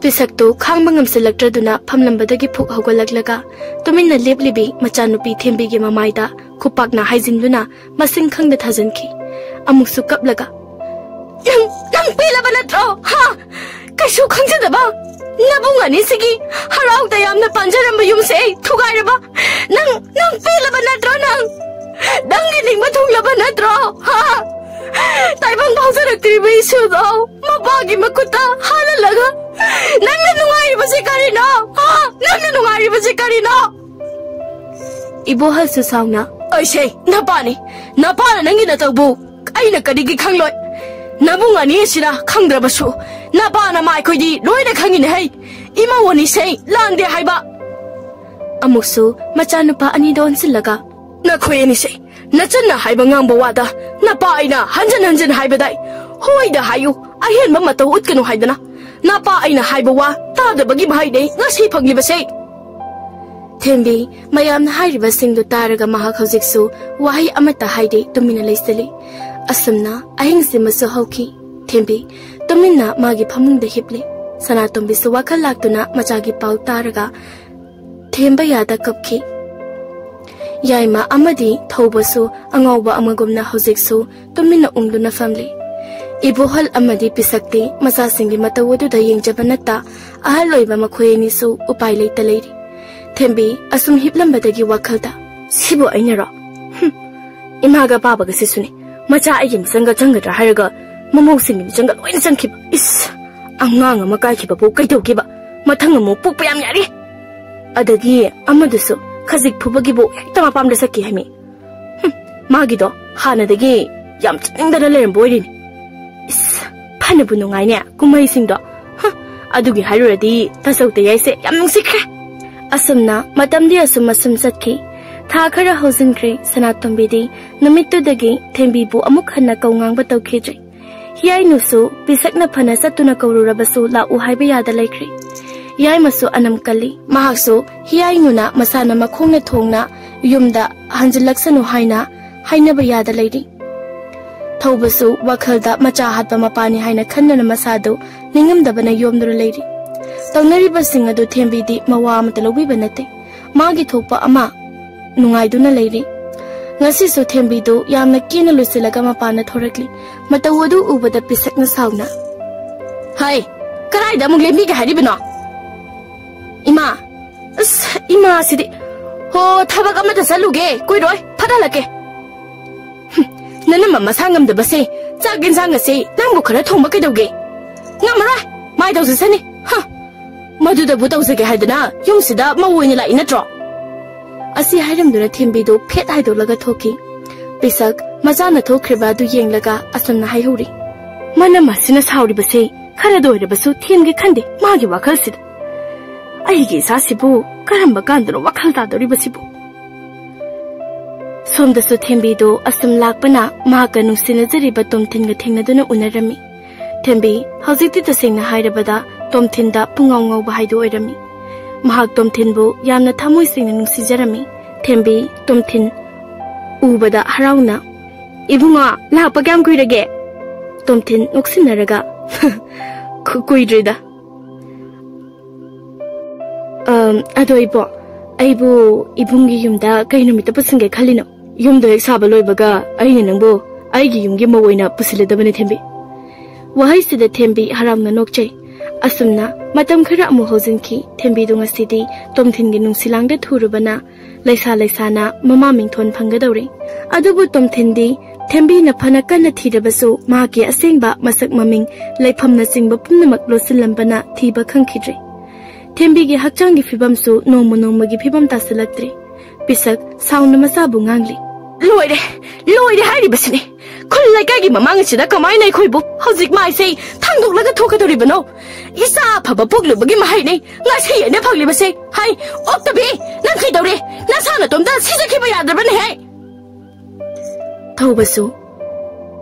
ꯄꯤꯁꯛꯇꯨ ꯈꯥꯡꯕ ꯉꯝꯁꯤꯜꯂꯛꯇ꯭ꯔꯗꯨꯅ ꯐꯝꯂꯝꯕꯗꯒꯤ ꯐꯨꯛ ꯍꯧꯒꯠꯂꯛꯂꯒ ꯇꯨꯃꯤꯟꯅ ꯂꯦꯞꯂꯤꯕꯤ ꯃꯆꯥꯅꯨꯄꯤ ꯊꯦꯝꯕꯤꯒꯤ ꯃꯃꯥꯏꯗ ꯈꯨꯄꯥꯛꯅ ꯍꯥꯏꯖꯤꯟꯗꯨꯅ ꯃꯁꯤꯡ ꯈꯪꯗ ꯊꯥꯖꯤꯟꯈꯤ꯫ ꯑꯃꯨꯛꯁꯨ ꯀꯞꯂꯒ, "ꯅꯪ, ꯅꯪ ꯄꯦꯜꯂꯕ ꯅꯠꯇ꯭ꯔꯣ? ꯍꯥ? ꯀꯩꯁꯨ ꯈꯪꯖꯗꯕ ꯅꯕꯨꯡ ꯑꯅꯤꯁꯤꯒꯤ ꯍꯔꯥꯎ ꯇꯌꯥꯝꯅ ꯄꯥꯟꯖꯔꯝꯕ ꯌꯨꯝꯁꯦ ꯑꯩ ꯊꯨꯒꯥꯏꯔꯕ? ꯅꯪ, ꯅꯪ ꯄꯦꯜꯂꯕ ꯅꯠꯇ꯭ꯔꯣ ꯅꯪ? ꯅꯪꯒꯤ ꯅꯤꯡꯕ ꯊꯨꯡꯂꯕ ꯅꯠꯇ꯭ꯔꯣ? ꯍꯥ? ꯇꯥꯏꯕꯪ ꯐꯥꯎꯖꯔꯛꯇ꯭ꯔꯤꯕ ꯏꯁꯨꯗꯣ ꯃꯄꯥꯒꯤ ꯃꯈꯨꯠꯇ ꯍꯥꯜꯍꯜꯂꯒ ꯅꯪꯅ ꯅꯨꯡꯉꯥꯏꯔꯤꯕꯁꯤ ꯀꯔꯤꯅꯣ? ꯍꯥ? ꯅꯪꯅ ꯅꯨꯡꯉꯥꯏꯔꯤꯕꯁꯤ ꯀꯔꯤꯅꯣ?" ꯏꯕꯣꯍꯜꯁꯨ ꯁꯥꯎꯅ, "ꯑꯩꯁꯦ ꯅꯄꯥꯅꯤ꯫ ꯅꯄꯥꯅ ꯅꯪꯒꯤ ꯅꯇꯧꯕꯨ ꯑꯩꯅ ꯀꯔꯤꯒꯤ ꯈꯪꯂꯣꯏ? ꯅꯕꯨꯡ ꯑꯅꯤ ꯑꯁꯤꯅ ꯈꯪꯗ꯭ꯔꯕꯁꯨ ꯅꯄꯥ ꯅꯃꯥ ꯑꯩꯈꯣꯏꯗꯤ ꯂꯣꯏꯅ ꯈꯪꯉꯤꯅꯦ ꯍꯩ꯫ ꯏꯃꯧ ꯑꯅꯤꯁꯦ ꯂꯥꯟꯗꯦ ꯍꯥꯏꯕ꯫ ꯑꯃꯨꯛꯁꯨ ꯃꯆꯥꯅꯨꯄꯥ ꯑꯅꯤꯗ ꯑꯣꯟꯁꯤꯜꯂꯒ, "ꯅꯈꯣꯏ ꯑꯅꯤꯁꯦ ꯅꯆꯟꯅ ꯍꯥꯏꯕ ꯉꯥꯡꯕ ꯋꯥꯗ ꯅꯄꯥ ꯑꯩꯅ ꯍꯟꯖꯟ ꯍꯟꯖꯟ ꯍꯥꯏꯕꯗꯥꯏ? ꯍꯣꯏꯗ ꯍꯥꯏꯌꯨ, ꯑꯍꯦꯟꯕ ꯃꯇꯧ ꯎꯠꯀꯅꯨ ꯍꯥꯏꯗꯅ꯫ ꯅꯄꯥ ꯑꯩꯅ ꯍꯥꯏꯕ ꯋꯥ ꯇꯥꯗꯕꯒꯤ ꯃꯍꯩꯅꯦ ꯉꯁꯤ ꯐꯪꯂꯤꯕꯁꯦ꯫" ꯊꯦꯝꯕꯤ ꯃꯌꯥꯝꯅ ꯍꯥꯏꯔꯤꯕꯁꯤꯡꯗꯨ ꯇꯥꯔꯒ ꯃꯍꯥꯛ ꯍꯧꯖꯤꯛꯁꯨ ꯋꯥꯍꯩ ꯑꯃꯠꯇ ꯍꯥꯏꯗꯦ, ꯇꯨꯃꯤꯟꯅ ꯂꯩꯁꯤꯜꯂꯤ꯫ ꯑꯁꯨꯝꯅ ꯑꯍꯤꯡꯁꯤꯃꯁꯨ ꯍꯧꯈꯤ꯫ ꯊꯦꯝꯕꯤ ꯇꯨꯃꯤꯟꯅ ꯃꯥꯒꯤ ꯐꯃꯨꯡꯗ ꯍꯤꯞꯂꯤ꯫ ꯁꯅꯥꯇꯣꯝꯕꯤꯁꯨ ꯋꯥꯈꯜ ꯂꯥꯛꯇꯨꯅ ꯃꯆꯥꯒꯤ ꯄꯥꯎ ꯇꯥꯔꯒ ꯊꯦꯝꯕ ꯌꯥꯗ ꯀꯞꯈꯤ꯫ ꯌꯥꯏꯃ ꯑꯃꯗꯤ ꯊꯧꯕꯁꯨ ꯑꯉꯥꯎꯕ ꯑꯃꯒꯨꯝꯅ ꯍꯧꯖꯤꯛꯁꯨ ꯇꯨꯃꯤꯟꯅ ꯎꯪꯗꯨꯅ ꯐꯝꯂꯤ꯫ ꯏꯕꯣꯍꯜ ꯑꯃꯗꯤ ꯄꯤꯁꯛꯇꯤ ꯃꯆꯥꯁꯤꯡꯒꯤ ꯃꯇꯧ ꯑꯗꯨꯗ ꯌꯦꯡꯖꯕ ꯅꯠꯇ ꯑꯍꯜ ꯑꯣꯏꯕ ꯃꯈꯣꯏ ꯑꯅꯤꯁꯨ ꯎꯄꯥꯏ ꯂꯩꯇ ꯂꯩꯔꯤ꯫ ꯊꯦꯝꯕꯤ ꯑꯁꯨꯝ ꯍꯤꯞꯂꯝꯕꯗꯒꯤ ꯋꯥꯈꯜꯗ, "ꯁꯤꯕꯨ ꯑꯩꯅꯔꯣ? ꯍꯨꯝ, ꯏꯃꯥꯒ ꯄꯥꯕꯒꯁꯤꯁꯨꯅꯦ, ꯃꯆꯥ ꯑꯩꯒꯤ ꯃꯤꯆꯪꯒ ꯆꯪꯒꯗ꯭ꯔꯥ ꯍꯥꯏꯔꯒ ꯃꯃꯧꯁꯤꯡꯒꯤ ꯃꯤꯆꯪꯒ ꯂꯣꯏꯅ ꯆꯪꯈꯤꯕ꯫ ꯏꯁ, ꯑꯉꯥꯡ ꯑꯃ ꯀꯥꯏꯈꯤꯕꯕꯨ ꯀꯩꯗꯧꯒꯦꯕ? ꯃꯊꯪ ꯑꯃꯨꯛ ꯄꯣꯛꯄ ꯌꯥꯝ ꯌꯥꯔꯤ꯫ ꯑꯗꯒꯤ ꯑꯃꯗꯨꯁꯨ ꯈꯖꯤꯛ ꯐꯨꯕꯒꯤꯕꯨ ꯍꯦꯛꯇ ꯃꯄꯥꯝꯗ ꯆꯠꯈꯤ ꯍꯥꯏꯃꯤ꯫ ꯍꯨꯝ, ꯃꯥꯒꯤꯗꯣ ꯍꯥꯟꯅꯗꯒꯤ ꯌꯥꯝ ꯆꯠꯅꯤꯡꯗꯅ ꯂꯩꯔꯝꯕ ꯑꯣꯏꯔꯤꯅꯤ꯫ ꯏꯁ, ꯐꯅꯕꯨ ꯅꯨꯡꯉꯥꯏꯅꯦ ꯀꯨꯝꯍꯩꯁꯤꯡꯗꯣ꯫ ꯍ, ꯑꯗꯨꯒꯤ ꯍꯥꯏꯔꯨꯔꯗꯤ ꯇꯥꯆꯧ ꯇꯌꯥꯏꯁꯦ ꯌꯥꯝ ꯅꯨꯡꯁꯤꯈ꯭ꯔꯦ꯫" ꯑꯁꯨꯝꯅ ꯃꯇꯝꯗꯤ ꯑꯁꯨꯝ ꯑꯁꯨꯝ ꯆꯠꯈꯤ꯫ ꯊꯥ ꯈꯔ ꯍꯧꯖꯤꯟꯈ꯭ꯔꯦ꯫ ꯁꯅꯥꯇꯣꯝꯕꯤꯗꯤ ꯅꯨꯃꯤꯠꯇꯨꯗꯒꯤ ꯊꯦꯝꯕꯤꯕꯨ ꯑꯃꯨꯛ ꯍꯟꯅ ꯀꯧ ꯉꯥꯡꯕ ꯇꯧꯈꯤꯗ꯭ꯔꯦ꯫ ꯍꯤꯌꯥꯏꯅꯨꯁꯨ ꯄꯤꯁꯛꯅ ꯐꯅ ꯆꯠꯇꯨꯅ ꯀꯧꯔꯨꯔꯕꯁꯨ ꯂꯥꯛꯎ ꯍꯥꯏꯕ ꯌꯥꯗ ꯂꯩꯈ꯭ꯔꯦ꯫ ꯌꯥꯏꯃꯁꯨ ꯑꯅꯝ ꯀꯜꯂꯤ꯫ ꯃꯍꯥꯛꯁꯨ ꯍꯤꯌꯥꯏꯅꯨꯅ ꯃꯁꯥꯅ ꯃꯈꯣꯡꯅ ꯊꯣꯡꯅ ꯌꯨꯝꯗ ꯍꯟꯖꯤꯜꯂꯛꯁꯅꯨ ꯍꯥꯏꯅ ꯍꯥꯏꯅꯕ ꯌꯥꯗ ꯂꯩꯔꯤ꯫ ꯊꯧꯕꯁꯨ ꯋꯥꯈꯜꯗ ꯃꯆꯥ ꯍꯥꯠꯄ ꯃꯄꯥꯅꯤ ꯍꯥꯏꯅ ꯈꯟꯗꯨꯅ ꯃꯁꯥꯗꯨ ꯅꯤꯡꯉꯝꯗꯕꯅ ꯌꯣꯝꯗꯨꯅ ꯂꯩꯔꯤ꯫ ꯇꯧꯅꯔꯤꯕꯁꯤꯡ ꯑꯗꯨ ꯊꯦꯝꯕꯤꯗꯤ ꯃꯋꯥ ꯑꯃꯠꯇ ꯂꯧꯕꯤꯕ ꯅꯠꯇꯦ꯫ ꯃꯥꯒꯤ ꯊꯣꯛꯄ ꯑꯃ ꯅꯨꯡꯉꯥꯏꯗꯨꯅ ꯂꯩꯔꯤ꯫ ꯉꯁꯤꯁꯨ ꯊꯦꯝꯕꯤꯗꯨ ꯌꯥꯝꯅ ꯀꯦꯅ ꯂꯣꯏꯁꯤꯜꯂꯒ ꯃꯄꯥꯟꯗ ꯊꯣꯔꯛꯂꯤ꯫ ꯃꯇꯧ ꯑꯗꯨ ꯎꯕꯗ ꯄꯤꯁꯛꯅ ꯁꯥꯎꯅ, "ꯍꯩ, ꯀꯗꯥꯏꯗ ꯑꯃꯨꯛ ꯂꯦꯝꯕꯤꯒꯦ ꯍꯥꯏꯔꯤꯕꯅꯣ? ꯏꯃꯥ, ꯑꯁ, ꯏꯃꯥꯁꯤꯗꯤ꯫ ꯍꯣ, ꯊꯕꯛ ꯑꯃꯗ ꯆꯠꯂꯨꯒꯦ, ꯀꯨꯏꯔꯣꯏ, ꯐꯠ ꯍꯜꯂꯛꯀꯦ꯫ ꯍꯨꯝ, ꯅꯅꯝꯃ ꯃꯁꯥ ꯉꯝꯗꯕꯁꯦ, ꯆꯥꯛ ꯌꯦꯟꯁꯥꯡ ꯑꯁꯦ ꯅꯪꯕꯨ ꯈꯔ ꯊꯣꯡꯕ ꯀꯩꯗꯧꯒꯦ? ꯉꯝꯃꯔꯣꯏ, ꯃꯥꯏ ꯇꯧꯖꯁꯅꯤ꯫ ꯍ, ꯃꯗꯨꯗꯕꯨ ꯇꯧꯖꯒꯦ ꯍꯥꯏꯗꯅ ꯌꯨꯝꯁꯤꯗ ꯃꯧ ꯑꯣꯏꯅ ꯂꯥꯛꯏ ꯅꯠꯇ꯭ꯔꯣ?" ꯑꯁꯤ ꯍꯥꯏꯔꯝꯗꯨꯅ ꯊꯦꯝꯕꯤꯗꯨ ꯐꯦꯠ ꯍꯥꯏꯗꯣꯛꯂꯒ ꯊꯣꯛꯈꯤ꯫ ꯄꯤꯁꯛ ꯃꯆꯥꯅ ꯊꯣꯛꯈ꯭ꯔꯤꯕ ꯑꯗꯨ ꯌꯦꯡꯂꯒ ꯑꯁꯨꯝꯅ ꯍꯥꯏꯍꯧꯔꯤ, "ꯃꯅꯝ ꯑꯁꯤꯅ ꯁꯥꯎꯔꯤꯕꯁꯦ ꯈꯔꯗ ꯑꯣꯏꯔꯕꯁꯨ ꯊꯦꯝꯒꯦ ꯈꯟꯗꯦ ꯃꯥꯒꯤ ꯋꯥꯈꯜꯁꯤꯗ꯫ ꯑꯩꯒꯤ ꯏꯆꯥꯁꯤꯕꯨ ꯀꯔꯝꯕ ꯀꯥꯟꯗꯅꯣ ꯋꯥꯈꯜ ꯇꯥꯗꯧꯔꯤꯕꯁꯤꯕꯨ? ꯁꯣꯝꯗꯁꯨ ꯊꯦꯝꯕꯤꯗꯣ ꯑꯁꯨꯝ ꯂꯥꯛꯄꯅ ꯃꯍꯥꯛꯀ ꯅꯨꯡꯁꯤꯅꯖꯔꯤꯕ ꯇꯣꯝꯊꯤꯟꯒ ꯊꯦꯡꯅꯗꯨꯅ ꯎꯅꯔꯝꯃꯤ꯫ ꯊꯦꯝꯕꯤ ꯍꯧꯖꯤꯛꯇꯤ ꯇꯁꯦꯡꯅ ꯍꯥꯏꯔꯕꯗ ꯇꯣꯝꯊꯤꯟꯗ ꯄꯨꯡꯉꯥꯎ ꯉꯥꯎꯕ ꯍꯥꯏꯗꯨ ꯑꯣꯏꯔꯝꯃꯤ꯫ ꯃꯍꯥꯛ ꯇꯣꯝꯊꯤꯟꯕꯨ ꯌꯥꯝꯅ ꯊꯃꯣꯏ ꯁꯦꯡꯅ ꯅꯨꯡꯁꯤꯖꯔꯝꯃꯤ꯫ ꯊꯦꯝꯕꯤ ꯇꯣꯝꯊꯤꯟ ꯎꯕꯗ ꯍꯔꯥꯎꯅ, "ꯏꯕꯨꯡꯉꯣ, ꯂꯥꯛꯄ ꯀꯌꯥꯝ ꯀꯨꯏꯔꯒꯦ?" ꯇꯣꯝꯊꯤꯟ ꯅꯣꯛꯁꯤꯟꯅꯔꯒ, "ꯀꯨ-, ꯀꯨꯏꯗ꯭ꯔꯤꯗ꯫ ꯑꯝ, ꯑꯗꯣ ꯏꯕꯣ, ꯑꯩꯕꯨ ꯏꯕꯨꯡꯒꯤ ꯌꯨꯝꯗ ꯀꯩ ꯅꯨꯃꯤꯠꯇ ꯄꯨꯁꯤꯟꯒꯦ ꯈꯜꯂꯤꯅꯣ? ꯌꯨꯝꯗꯣ ꯍꯦꯛ ꯁꯥꯕ ꯂꯣꯏꯕꯒ ꯑꯩꯅ ꯅꯪꯕꯨ ꯑꯩꯒꯤ ꯌꯨꯝꯒꯤ ꯃꯧ ꯑꯣꯏꯅ ꯄꯨꯁꯤꯜꯂꯗꯕꯅꯤ, ꯊꯦꯝꯕꯤ꯫" ꯋꯥꯍꯩꯁꯤꯗ ꯊꯦꯝꯕꯤ ꯍꯔꯥꯎꯅ ꯅꯣꯛꯆꯩ꯫ ꯑꯁꯨꯝꯅ ꯃꯇꯝ ꯈꯔ ꯑꯃꯨꯛ ꯍꯧꯖꯤꯟꯈꯤ꯫ ꯊꯦꯝꯕꯤꯗꯨ ꯉꯁꯤꯗꯤ ꯇꯣꯝꯊꯤꯟꯒꯤ ꯅꯨꯡꯁꯤꯂꯥꯡꯗ ꯊꯨꯔꯨꯕꯅ ꯂꯩꯁꯥ ꯂꯩꯁꯥꯅ ꯃꯃꯥ ꯃꯤꯡꯊꯣꯟ ꯐꯪꯒꯗꯧꯔꯦ꯫ ꯑꯗꯨꯕꯨ ꯇꯣꯝꯊꯤꯟꯗꯤ ꯊꯦꯝꯕꯤꯅ ꯐꯅ ꯀꯟꯅ ꯊꯤꯔꯕꯁꯨ ꯃꯍꯥꯛꯀꯤ ꯑꯁꯦꯡꯕ ꯃꯁꯛ ꯃꯃꯤꯡ ꯂꯩꯐꯝꯅꯆꯤꯡꯕ ꯄꯨꯝꯅꯃꯛ ꯂꯣꯠꯁꯤꯜꯂꯝꯕꯅ ꯊꯤꯕ ꯈꯪꯈꯤꯗ꯭ꯔꯦ꯫ ꯊꯦꯝꯕꯤꯒꯤ ꯍꯛꯆꯥꯡꯒꯤ ꯐꯤꯕꯝꯁꯨ ꯅꯣꯡꯃ ꯅꯣꯡꯃꯒꯤ ꯐꯤꯕꯝ ꯇꯥꯁꯤꯜꯂꯛꯇ꯭ꯔꯦ꯫ ꯄꯤꯁꯛ ꯁꯥꯎꯅ ꯃꯆꯥꯕꯨ ꯉꯥꯡꯂꯤ꯫ "ꯂꯣꯏꯔꯦ, ꯂꯣꯏꯔꯦ ꯍꯥꯏꯔꯤꯕꯁꯤꯅꯤ꯫ ꯈꯨꯜ ꯂꯩꯀꯥꯏꯒꯤ ꯃꯃꯥꯡ ꯑꯁꯤꯗ ꯀꯃꯥꯏꯅ ꯑꯩꯈꯣꯏꯕꯨ ꯍꯧꯖꯤꯛ ꯃꯥꯏꯁꯦ ꯊꯥꯡꯗꯣꯛꯂꯒ ꯊꯣꯛꯀꯗꯧꯔꯤꯕꯅꯣ? ꯏꯆꯥ ꯑꯐꯕ ꯄꯣꯛꯂꯨꯕꯒꯤ ꯃꯍꯩꯅꯤ ꯉꯁꯤ ꯑꯩꯅ ꯐꯪꯂꯤꯕꯁꯦ꯫ ꯍꯥꯏ, ꯑꯣꯛꯇꯕꯤ, ꯅꯪ ꯀꯩꯗꯧꯔꯦ? ꯅꯁꯥ ꯅꯇꯣꯝꯇ ꯁꯤꯖꯈꯤꯕ ꯌꯥꯗ꯭ꯔꯕꯅꯦ ꯍꯦ?" ꯊꯧꯕꯁꯨ,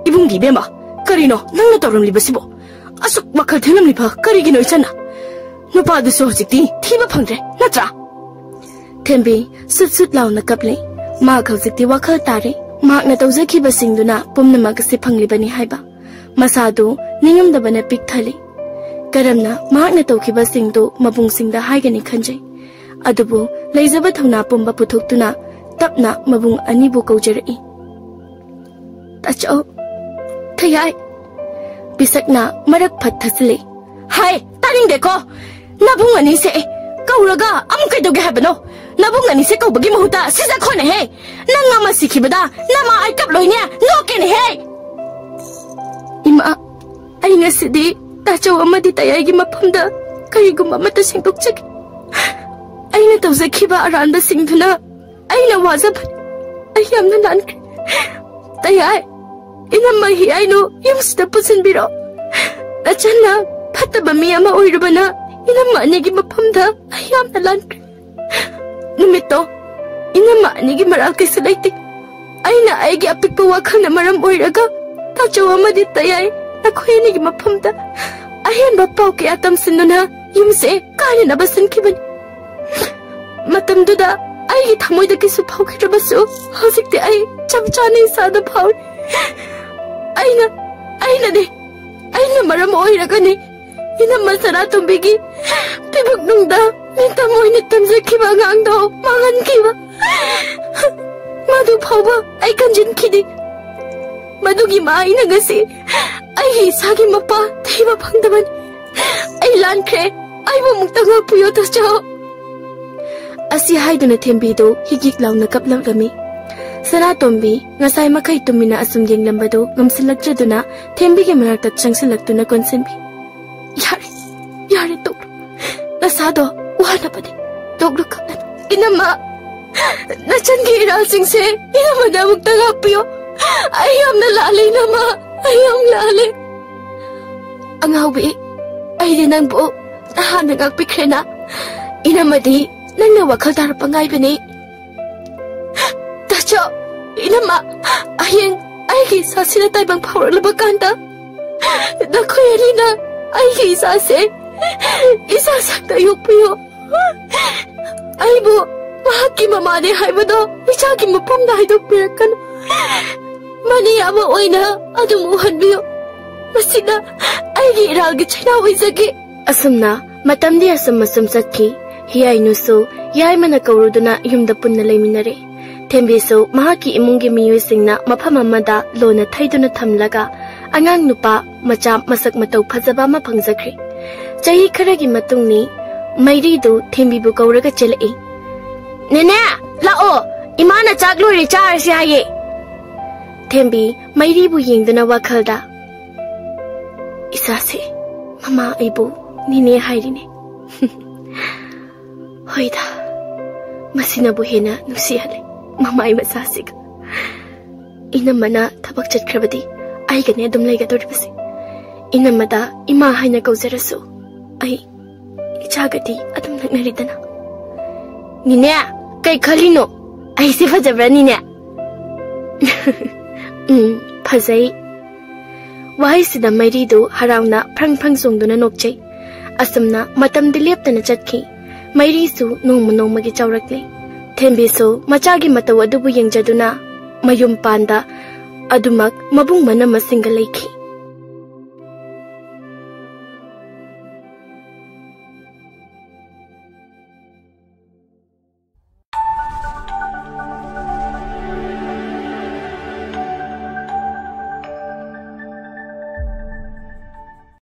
"ꯏꯕꯨꯡꯒꯤ ꯏꯕꯦꯝꯃ, ꯀꯔꯤꯅꯣ ꯅꯪꯅ ꯇꯧꯔꯝꯂꯤꯕꯁꯤꯕꯣ? ꯑꯁꯨꯛ ꯋꯥꯈꯜ ꯊꯦꯡꯂꯝꯂꯤꯕ ꯀꯔꯤꯒꯤꯅꯣ ꯏꯆꯟꯅ? ꯅꯨꯄꯥꯗꯨꯁꯨ ꯍꯧꯖꯤꯛꯇꯤ ꯊꯤꯕ ꯐꯪꯗ꯭ꯔꯦ, ꯅꯠꯇ꯭ꯔꯥ?" ꯊꯦꯝꯕꯤ ꯁꯨꯠ ꯁꯨꯠ ꯂꯥꯎꯅ ꯀꯞꯂꯦ꯫ ꯃꯍꯥꯛ ꯍꯧꯖꯤꯛꯇꯤ ꯋꯥꯈꯜ ꯇꯥꯔꯦ꯫ ꯃꯍꯥꯛꯅ ꯇꯧꯖꯈꯤꯕꯁꯤꯡꯗꯨꯅ ꯄꯨꯝꯅꯃꯛ ꯑꯁꯤ ꯐꯪꯂꯤꯕꯅꯤ ꯍꯥꯏꯕ꯫ ꯃꯁꯥꯗꯨ ꯅꯤꯡꯉꯝꯗꯕꯅ ꯄꯤꯛ ꯊꯜꯂꯤ꯫ ꯀꯔꯝꯅ ꯃꯍꯥꯛꯅ ꯇꯧꯈꯤꯕꯁꯤꯡꯗꯨ ꯃꯕꯨꯡꯁꯤꯡꯗ ꯍꯥꯏꯒꯅꯤ ꯈꯟꯖꯩ꯫ ꯑꯗꯨꯕꯨ ꯂꯩꯖꯕ ꯊꯧꯅꯥ ꯄꯨꯝꯕ ꯄꯨꯊꯣꯛꯇꯨꯅ ꯇꯞꯅ ꯃꯕꯨꯡ ꯑꯅꯤꯕꯨ ꯀꯧꯖꯔꯛꯏ꯫ "ꯇꯥꯆꯧ, ꯊꯌꯥꯏ꯫" ꯄꯤꯁꯛꯅ ꯃꯔꯛ ꯐꯠ ꯊꯠꯆꯤꯜꯂꯤ꯫ "ꯍꯥꯏ, ꯇꯥꯅꯤꯡꯗꯦꯀꯣ꯫ ꯅꯕꯨꯡ ꯑꯅꯤꯁꯦ ꯀꯧꯔꯒ ꯑꯃꯨꯛ ꯀꯩꯗꯧꯒꯦ ꯍꯥꯏꯕꯅꯣ? ꯅꯕꯨꯡ ꯑꯅꯤꯁꯦ ꯀꯧꯕꯒꯤ ꯃꯍꯨꯠꯇ ꯁꯤꯖꯈꯣꯅꯦꯍꯦ꯫ ꯅꯪ ꯑꯃ ꯁꯤꯈꯤꯕꯗ ꯅꯃꯥ ꯑꯩ ꯀꯞꯂꯣꯏꯅꯦ, ꯅꯣꯛꯀꯦꯅꯦꯍꯦ꯫" "ꯏꯃꯥ, ꯑꯩ ꯉꯁꯤꯗꯤ ꯇꯥꯆꯧ ꯑꯃꯗꯤ ꯇꯌꯥꯏꯒꯤ ꯃꯐꯝꯗ ꯀꯔꯤꯒꯨꯝꯕ ꯑꯃꯠꯇ ꯁꯦꯡꯗꯣꯛꯆꯒꯦ꯫ ꯑꯩꯅ ꯇꯧꯖꯈꯤꯕ ꯑꯔꯥꯟꯕꯁꯤꯡꯗꯨꯅ ꯑꯩꯅ ꯋꯥꯖꯕꯅꯤ꯫ ꯑꯩ ꯌꯥꯝꯅ ꯂꯥꯟꯈ꯭ꯔꯦ꯫ ꯇꯌꯥꯏ, ꯏꯅꯝꯃ ꯍꯤꯌꯥꯏꯅꯨ ꯌꯨꯝꯁꯤꯗ ꯄꯨꯁꯤꯟꯕꯤꯔꯣ꯫ ꯅꯆꯟꯅ ꯐꯠꯇꯕ ꯃꯤ ꯑꯃ ꯑꯣꯏꯔꯨꯕꯅ ꯏꯅꯝꯃ ꯑꯅꯤꯒꯤ ꯃꯐꯝꯗ ꯑꯩ ꯌꯥꯝꯅ ꯂꯥꯟꯈ꯭ꯔꯦ꯫ ꯅꯨꯃꯤꯠꯇꯣ ꯏꯅꯝꯃ ꯑꯅꯤꯒꯤ ꯃꯔꯥꯜ ꯀꯩꯁꯨ ꯂꯩꯇꯦ꯫ ꯑꯩꯅ ꯑꯩꯒꯤ ꯑꯄꯤꯛꯄ ꯋꯥꯈꯜꯅ ꯃꯔꯝ ꯑꯣꯏꯔꯒ ꯇꯥꯆꯧ ꯑꯃꯗꯤ ꯇꯌꯥꯏ ꯅꯈꯣꯏ ꯑꯅꯤꯒꯤ ꯃꯐꯝꯗ ꯑꯍꯦꯟꯕ ꯄꯥꯎ ꯀꯌꯥ ꯇꯝꯁꯤꯟꯗꯨꯅ ꯌꯨꯝꯁꯦ ꯀꯥꯏꯅꯅꯕ ꯁꯤꯟꯈꯤꯕꯅꯤ꯫ ꯃꯇꯝꯗꯨꯗ ꯑꯩꯒꯤ ꯊꯃꯣꯏꯗ ꯀꯩꯁꯨ ꯐꯥꯎꯈꯤꯗ꯭ꯔꯕꯁꯨ ꯍꯧꯖꯤꯛꯇꯤ ꯑꯩ ꯆꯞ ꯆꯥꯅ ꯏꯁꯥꯗ ꯐꯥꯎꯔꯤ꯫ ꯑꯩꯅ, ꯑꯩꯅꯅꯦ, ꯑꯩꯅ ꯃꯔꯝ ꯑꯣꯏꯔꯒꯅꯤ ꯏꯅꯝꯃ ꯁꯅꯥꯇꯣꯝꯕꯤꯒꯤ ꯄꯤꯕꯨꯛꯅꯨꯡꯗ ꯃꯤꯇꯝ ꯑꯣꯏꯅ ꯇꯝꯖꯈꯤꯕ ꯑꯉꯥꯡꯗꯣ ꯃꯥꯡꯍꯟꯈꯤꯕ꯫ ꯃꯗꯨ ꯐꯥꯎꯕ ꯑꯩ ꯀꯟꯖꯤꯟꯈꯤꯗꯦ꯫ ꯃꯗꯨꯒꯤ ꯃꯍꯩꯅ ꯉꯁꯤ ꯑꯩꯒꯤ ꯏꯁꯥꯒꯤ ꯃꯄꯥ ꯊꯤꯕ ꯐꯪꯗꯕꯅꯤ꯫ ꯑꯩ ꯂꯥꯟꯈ꯭ꯔꯦ꯫ ꯑꯩꯕꯨ ꯑꯃꯨꯛꯇ ꯉꯥꯛꯄꯤꯌꯨ, ꯇꯥꯆꯧ꯫ ꯑꯁꯤ ꯍꯥꯏꯗꯨꯅ ꯊꯦꯝꯕꯤꯗꯨ ꯍꯤꯛ ꯍꯤꯛ ꯂꯥꯎꯅ ꯀꯞꯂꯛꯂꯝꯃꯤ꯫ ꯁꯅꯥꯇꯣꯝꯕꯤ ꯉꯁꯥꯏ ꯃꯈꯩ ꯇꯨꯃꯤꯟꯅ ꯑꯁꯨꯝ ꯌꯦꯡꯂꯝꯕꯗꯨ ꯉꯝꯁꯤꯜꯂꯛꯇ꯭ꯔꯗꯨꯅ ꯊꯦꯝꯕꯤꯒꯤ ꯃꯅꯥꯛꯇ ꯆꯪꯁꯤꯜꯂꯛꯇꯨꯅ ꯀꯣꯟꯁꯤꯟꯕꯤ꯫ "ꯌꯥꯔꯦ, ꯌꯥꯔꯦ, ꯇꯣꯛꯂꯣ꯫ ꯅꯁꯥꯗꯣ ꯋꯥꯅꯕꯅꯦ꯫ ꯇꯣꯛꯂꯣ, ꯀꯞꯂꯅꯨ꯫ ꯏꯅꯝꯃ, ꯅꯆꯟꯒꯤ ꯏꯔꯥꯜꯁꯤꯡꯁꯦ ꯏꯅꯝꯃꯅ ꯑꯃꯨꯛꯇ ꯉꯥꯛꯄꯤꯌꯣ꯫ ꯑꯩ ꯌꯥꯝꯅ ꯂꯥꯜꯂꯦ, ꯏꯅꯝꯃ꯫ ꯑꯩ ꯌꯥꯝ ꯂꯥꯜꯂꯦ꯫ ꯑꯉꯥꯎꯕꯤ, ꯑꯩꯗꯤ ꯅꯪꯕꯨ ꯅꯍꯥꯟꯅ ꯉꯥꯛꯄꯤꯈ꯭ꯔꯦꯅ꯫ ꯏꯅꯝꯃꯗꯤ ꯅꯪꯅ ꯋꯥꯈꯜ ꯇꯥꯔꯛꯄ ꯉꯥꯏꯕꯅꯤ꯫" "ꯇꯥꯆꯧ, ꯏꯅꯝꯃ, ꯍꯌꯦꯡ ꯑꯩꯒꯤ ꯏꯁꯥꯁꯤꯅ ꯇꯥꯏꯕꯪ ꯐꯥꯎꯔꯛꯂꯕ ꯀꯥꯟꯗ ꯅꯈꯣꯏ ꯑꯅꯤꯅ ꯑꯩꯒꯤ ꯏꯆꯥꯁꯦ ꯏꯆꯥ ꯁꯛꯇ ꯌꯣꯛꯄꯤꯌꯨ꯫ ꯑꯩꯕꯨ ꯃꯍꯥꯛꯀꯤ ꯃꯃꯥꯅꯦ ꯍꯥꯏꯕꯗꯣ ꯏꯆꯥꯒꯤ ꯃꯐꯝꯗ ꯍꯥꯏꯗꯣꯛꯄꯤꯔꯛꯀꯅꯨ꯫ ꯃꯅꯦ ꯑꯃ ꯑꯣꯏꯅ ꯑꯗꯨꯝ ꯎꯍꯟꯕꯤꯌꯨ꯫ ꯃꯁꯤꯅ ꯑꯩꯒꯤ ꯏꯔꯥꯜꯒꯤ ꯆꯩꯅꯥ ꯑꯣꯏꯖꯒꯦ꯫" ꯑꯁꯨꯝꯅ ꯃꯇꯝꯗꯤ ꯑꯁꯨꯝ ꯑꯁꯨꯝ ꯆꯠꯈꯤ꯫ ꯍꯤꯌꯥꯏꯅꯨꯁꯨ ꯌꯥꯏꯃꯅ ꯀꯧꯔꯨꯗꯨꯅ ꯌꯨꯝꯗ ꯄꯨꯟꯅ ꯂꯩꯃꯤꯟꯅꯔꯦ꯫ ꯊꯦꯝꯕꯤꯁꯨ ꯃꯍꯥꯛꯀꯤ ꯏꯃꯨꯡꯒꯤ ꯃꯤꯑꯣꯏꯁꯤꯡꯅ ꯃꯐꯝ ꯑꯃꯗ ꯂꯣꯟꯅ ꯊꯩꯗꯨꯅ ꯊꯝꯂꯒ ꯑꯉꯥꯡ ꯅꯨꯄꯥ ꯃꯆꯥ ꯃꯁꯛ ꯃꯇꯧ ꯐꯖꯕ ꯑꯃ ꯐꯪꯖꯈ꯭ꯔꯦ꯫ ꯆꯍꯤ ꯈꯔꯒꯤ ꯃꯇꯨꯡꯅꯤ꯫ ꯃꯩꯔꯤꯗꯨ ꯊꯦꯝꯕꯤꯕꯨ ꯀꯧꯔꯒ ꯆꯦꯜꯂꯛꯏ꯫ "ꯅꯦꯅꯦ, ꯂꯥꯛꯑꯣ, ꯏꯃꯥꯅ ꯆꯥꯛ ꯂꯣꯏꯔꯦ, ꯆꯥꯔꯁꯤ ꯍꯥꯏꯌꯦ꯫" ꯊꯦꯝꯕꯤ ꯃꯩꯔꯤꯕꯨ ꯌꯦꯡꯗꯨꯅ ꯋꯥꯈꯜꯗ, "ꯏꯆꯥꯁꯦ, ꯃꯃꯥ ꯑꯩꯕꯨ ꯅꯦꯅꯦ ꯍꯥꯏꯔꯤꯅꯦ꯫" "ꯍꯣꯏꯗ, ꯃꯁꯤꯅꯕꯨ ꯍꯦꯟꯅ ꯅꯨꯡꯁꯤꯍꯜꯂꯦ ꯃꯃꯥꯏ ꯃꯆꯥꯁꯤꯒ꯫ ꯏꯅꯝꯃꯅ ꯊꯕꯛ ꯆꯠꯈ꯭ꯔꯕꯗꯤ ꯑꯩꯒꯅꯦ ꯑꯗꯨꯝ ꯂꯩꯒꯗꯧꯔꯤꯕꯁꯦ꯫ ꯏꯅꯝꯃꯗ ꯏꯃꯥ ꯍꯥꯏꯅ ꯀꯧꯖꯔꯁꯨ, ꯑꯩ ꯏꯆꯥꯒꯗꯤ ꯑꯗꯨꯝ ꯅꯛꯅꯔꯤꯗꯅ꯫ ꯅꯤꯅꯦ, ꯀꯩ ꯈꯜꯂꯤꯅꯣ? ꯑꯩꯁꯦ ꯐꯖꯕ꯭ꯔꯥ, ꯅꯤꯅꯦ? ꯎꯝ, ꯐꯖꯩ꯫ ꯋꯥꯍꯩꯁꯤꯗ ꯃꯩꯔꯤꯗꯨ ꯍꯔꯥꯎꯅ ꯐ꯭ꯔꯪ ꯐ꯭ꯔꯪ ꯆꯣꯡꯗꯨꯅ ꯅꯣꯛꯆꯩ꯫ ꯑꯁꯨꯝꯅ ꯃꯇꯝꯗꯤ ꯂꯦꯞꯇꯅ ꯆꯠꯈꯤ꯫ ꯃꯩꯔꯤꯁꯨ ꯅꯣꯡꯃ ꯅꯣꯡꯃꯒꯤ ꯆꯥꯎꯔꯛꯂꯦ꯫ ꯊꯦꯝꯕꯤꯁꯨ ꯃꯆꯥꯒꯤ ꯃꯇꯧ ꯑꯗꯨꯕꯨ ꯌꯦꯡꯖꯗꯨꯅ ꯃꯌꯨꯝ ꯄꯥꯟꯗ ꯑꯗꯨꯃꯛ ꯃꯕꯨꯡ ꯃꯅꯝꯃꯁꯤꯡꯒ ꯂꯩꯈꯤ꯫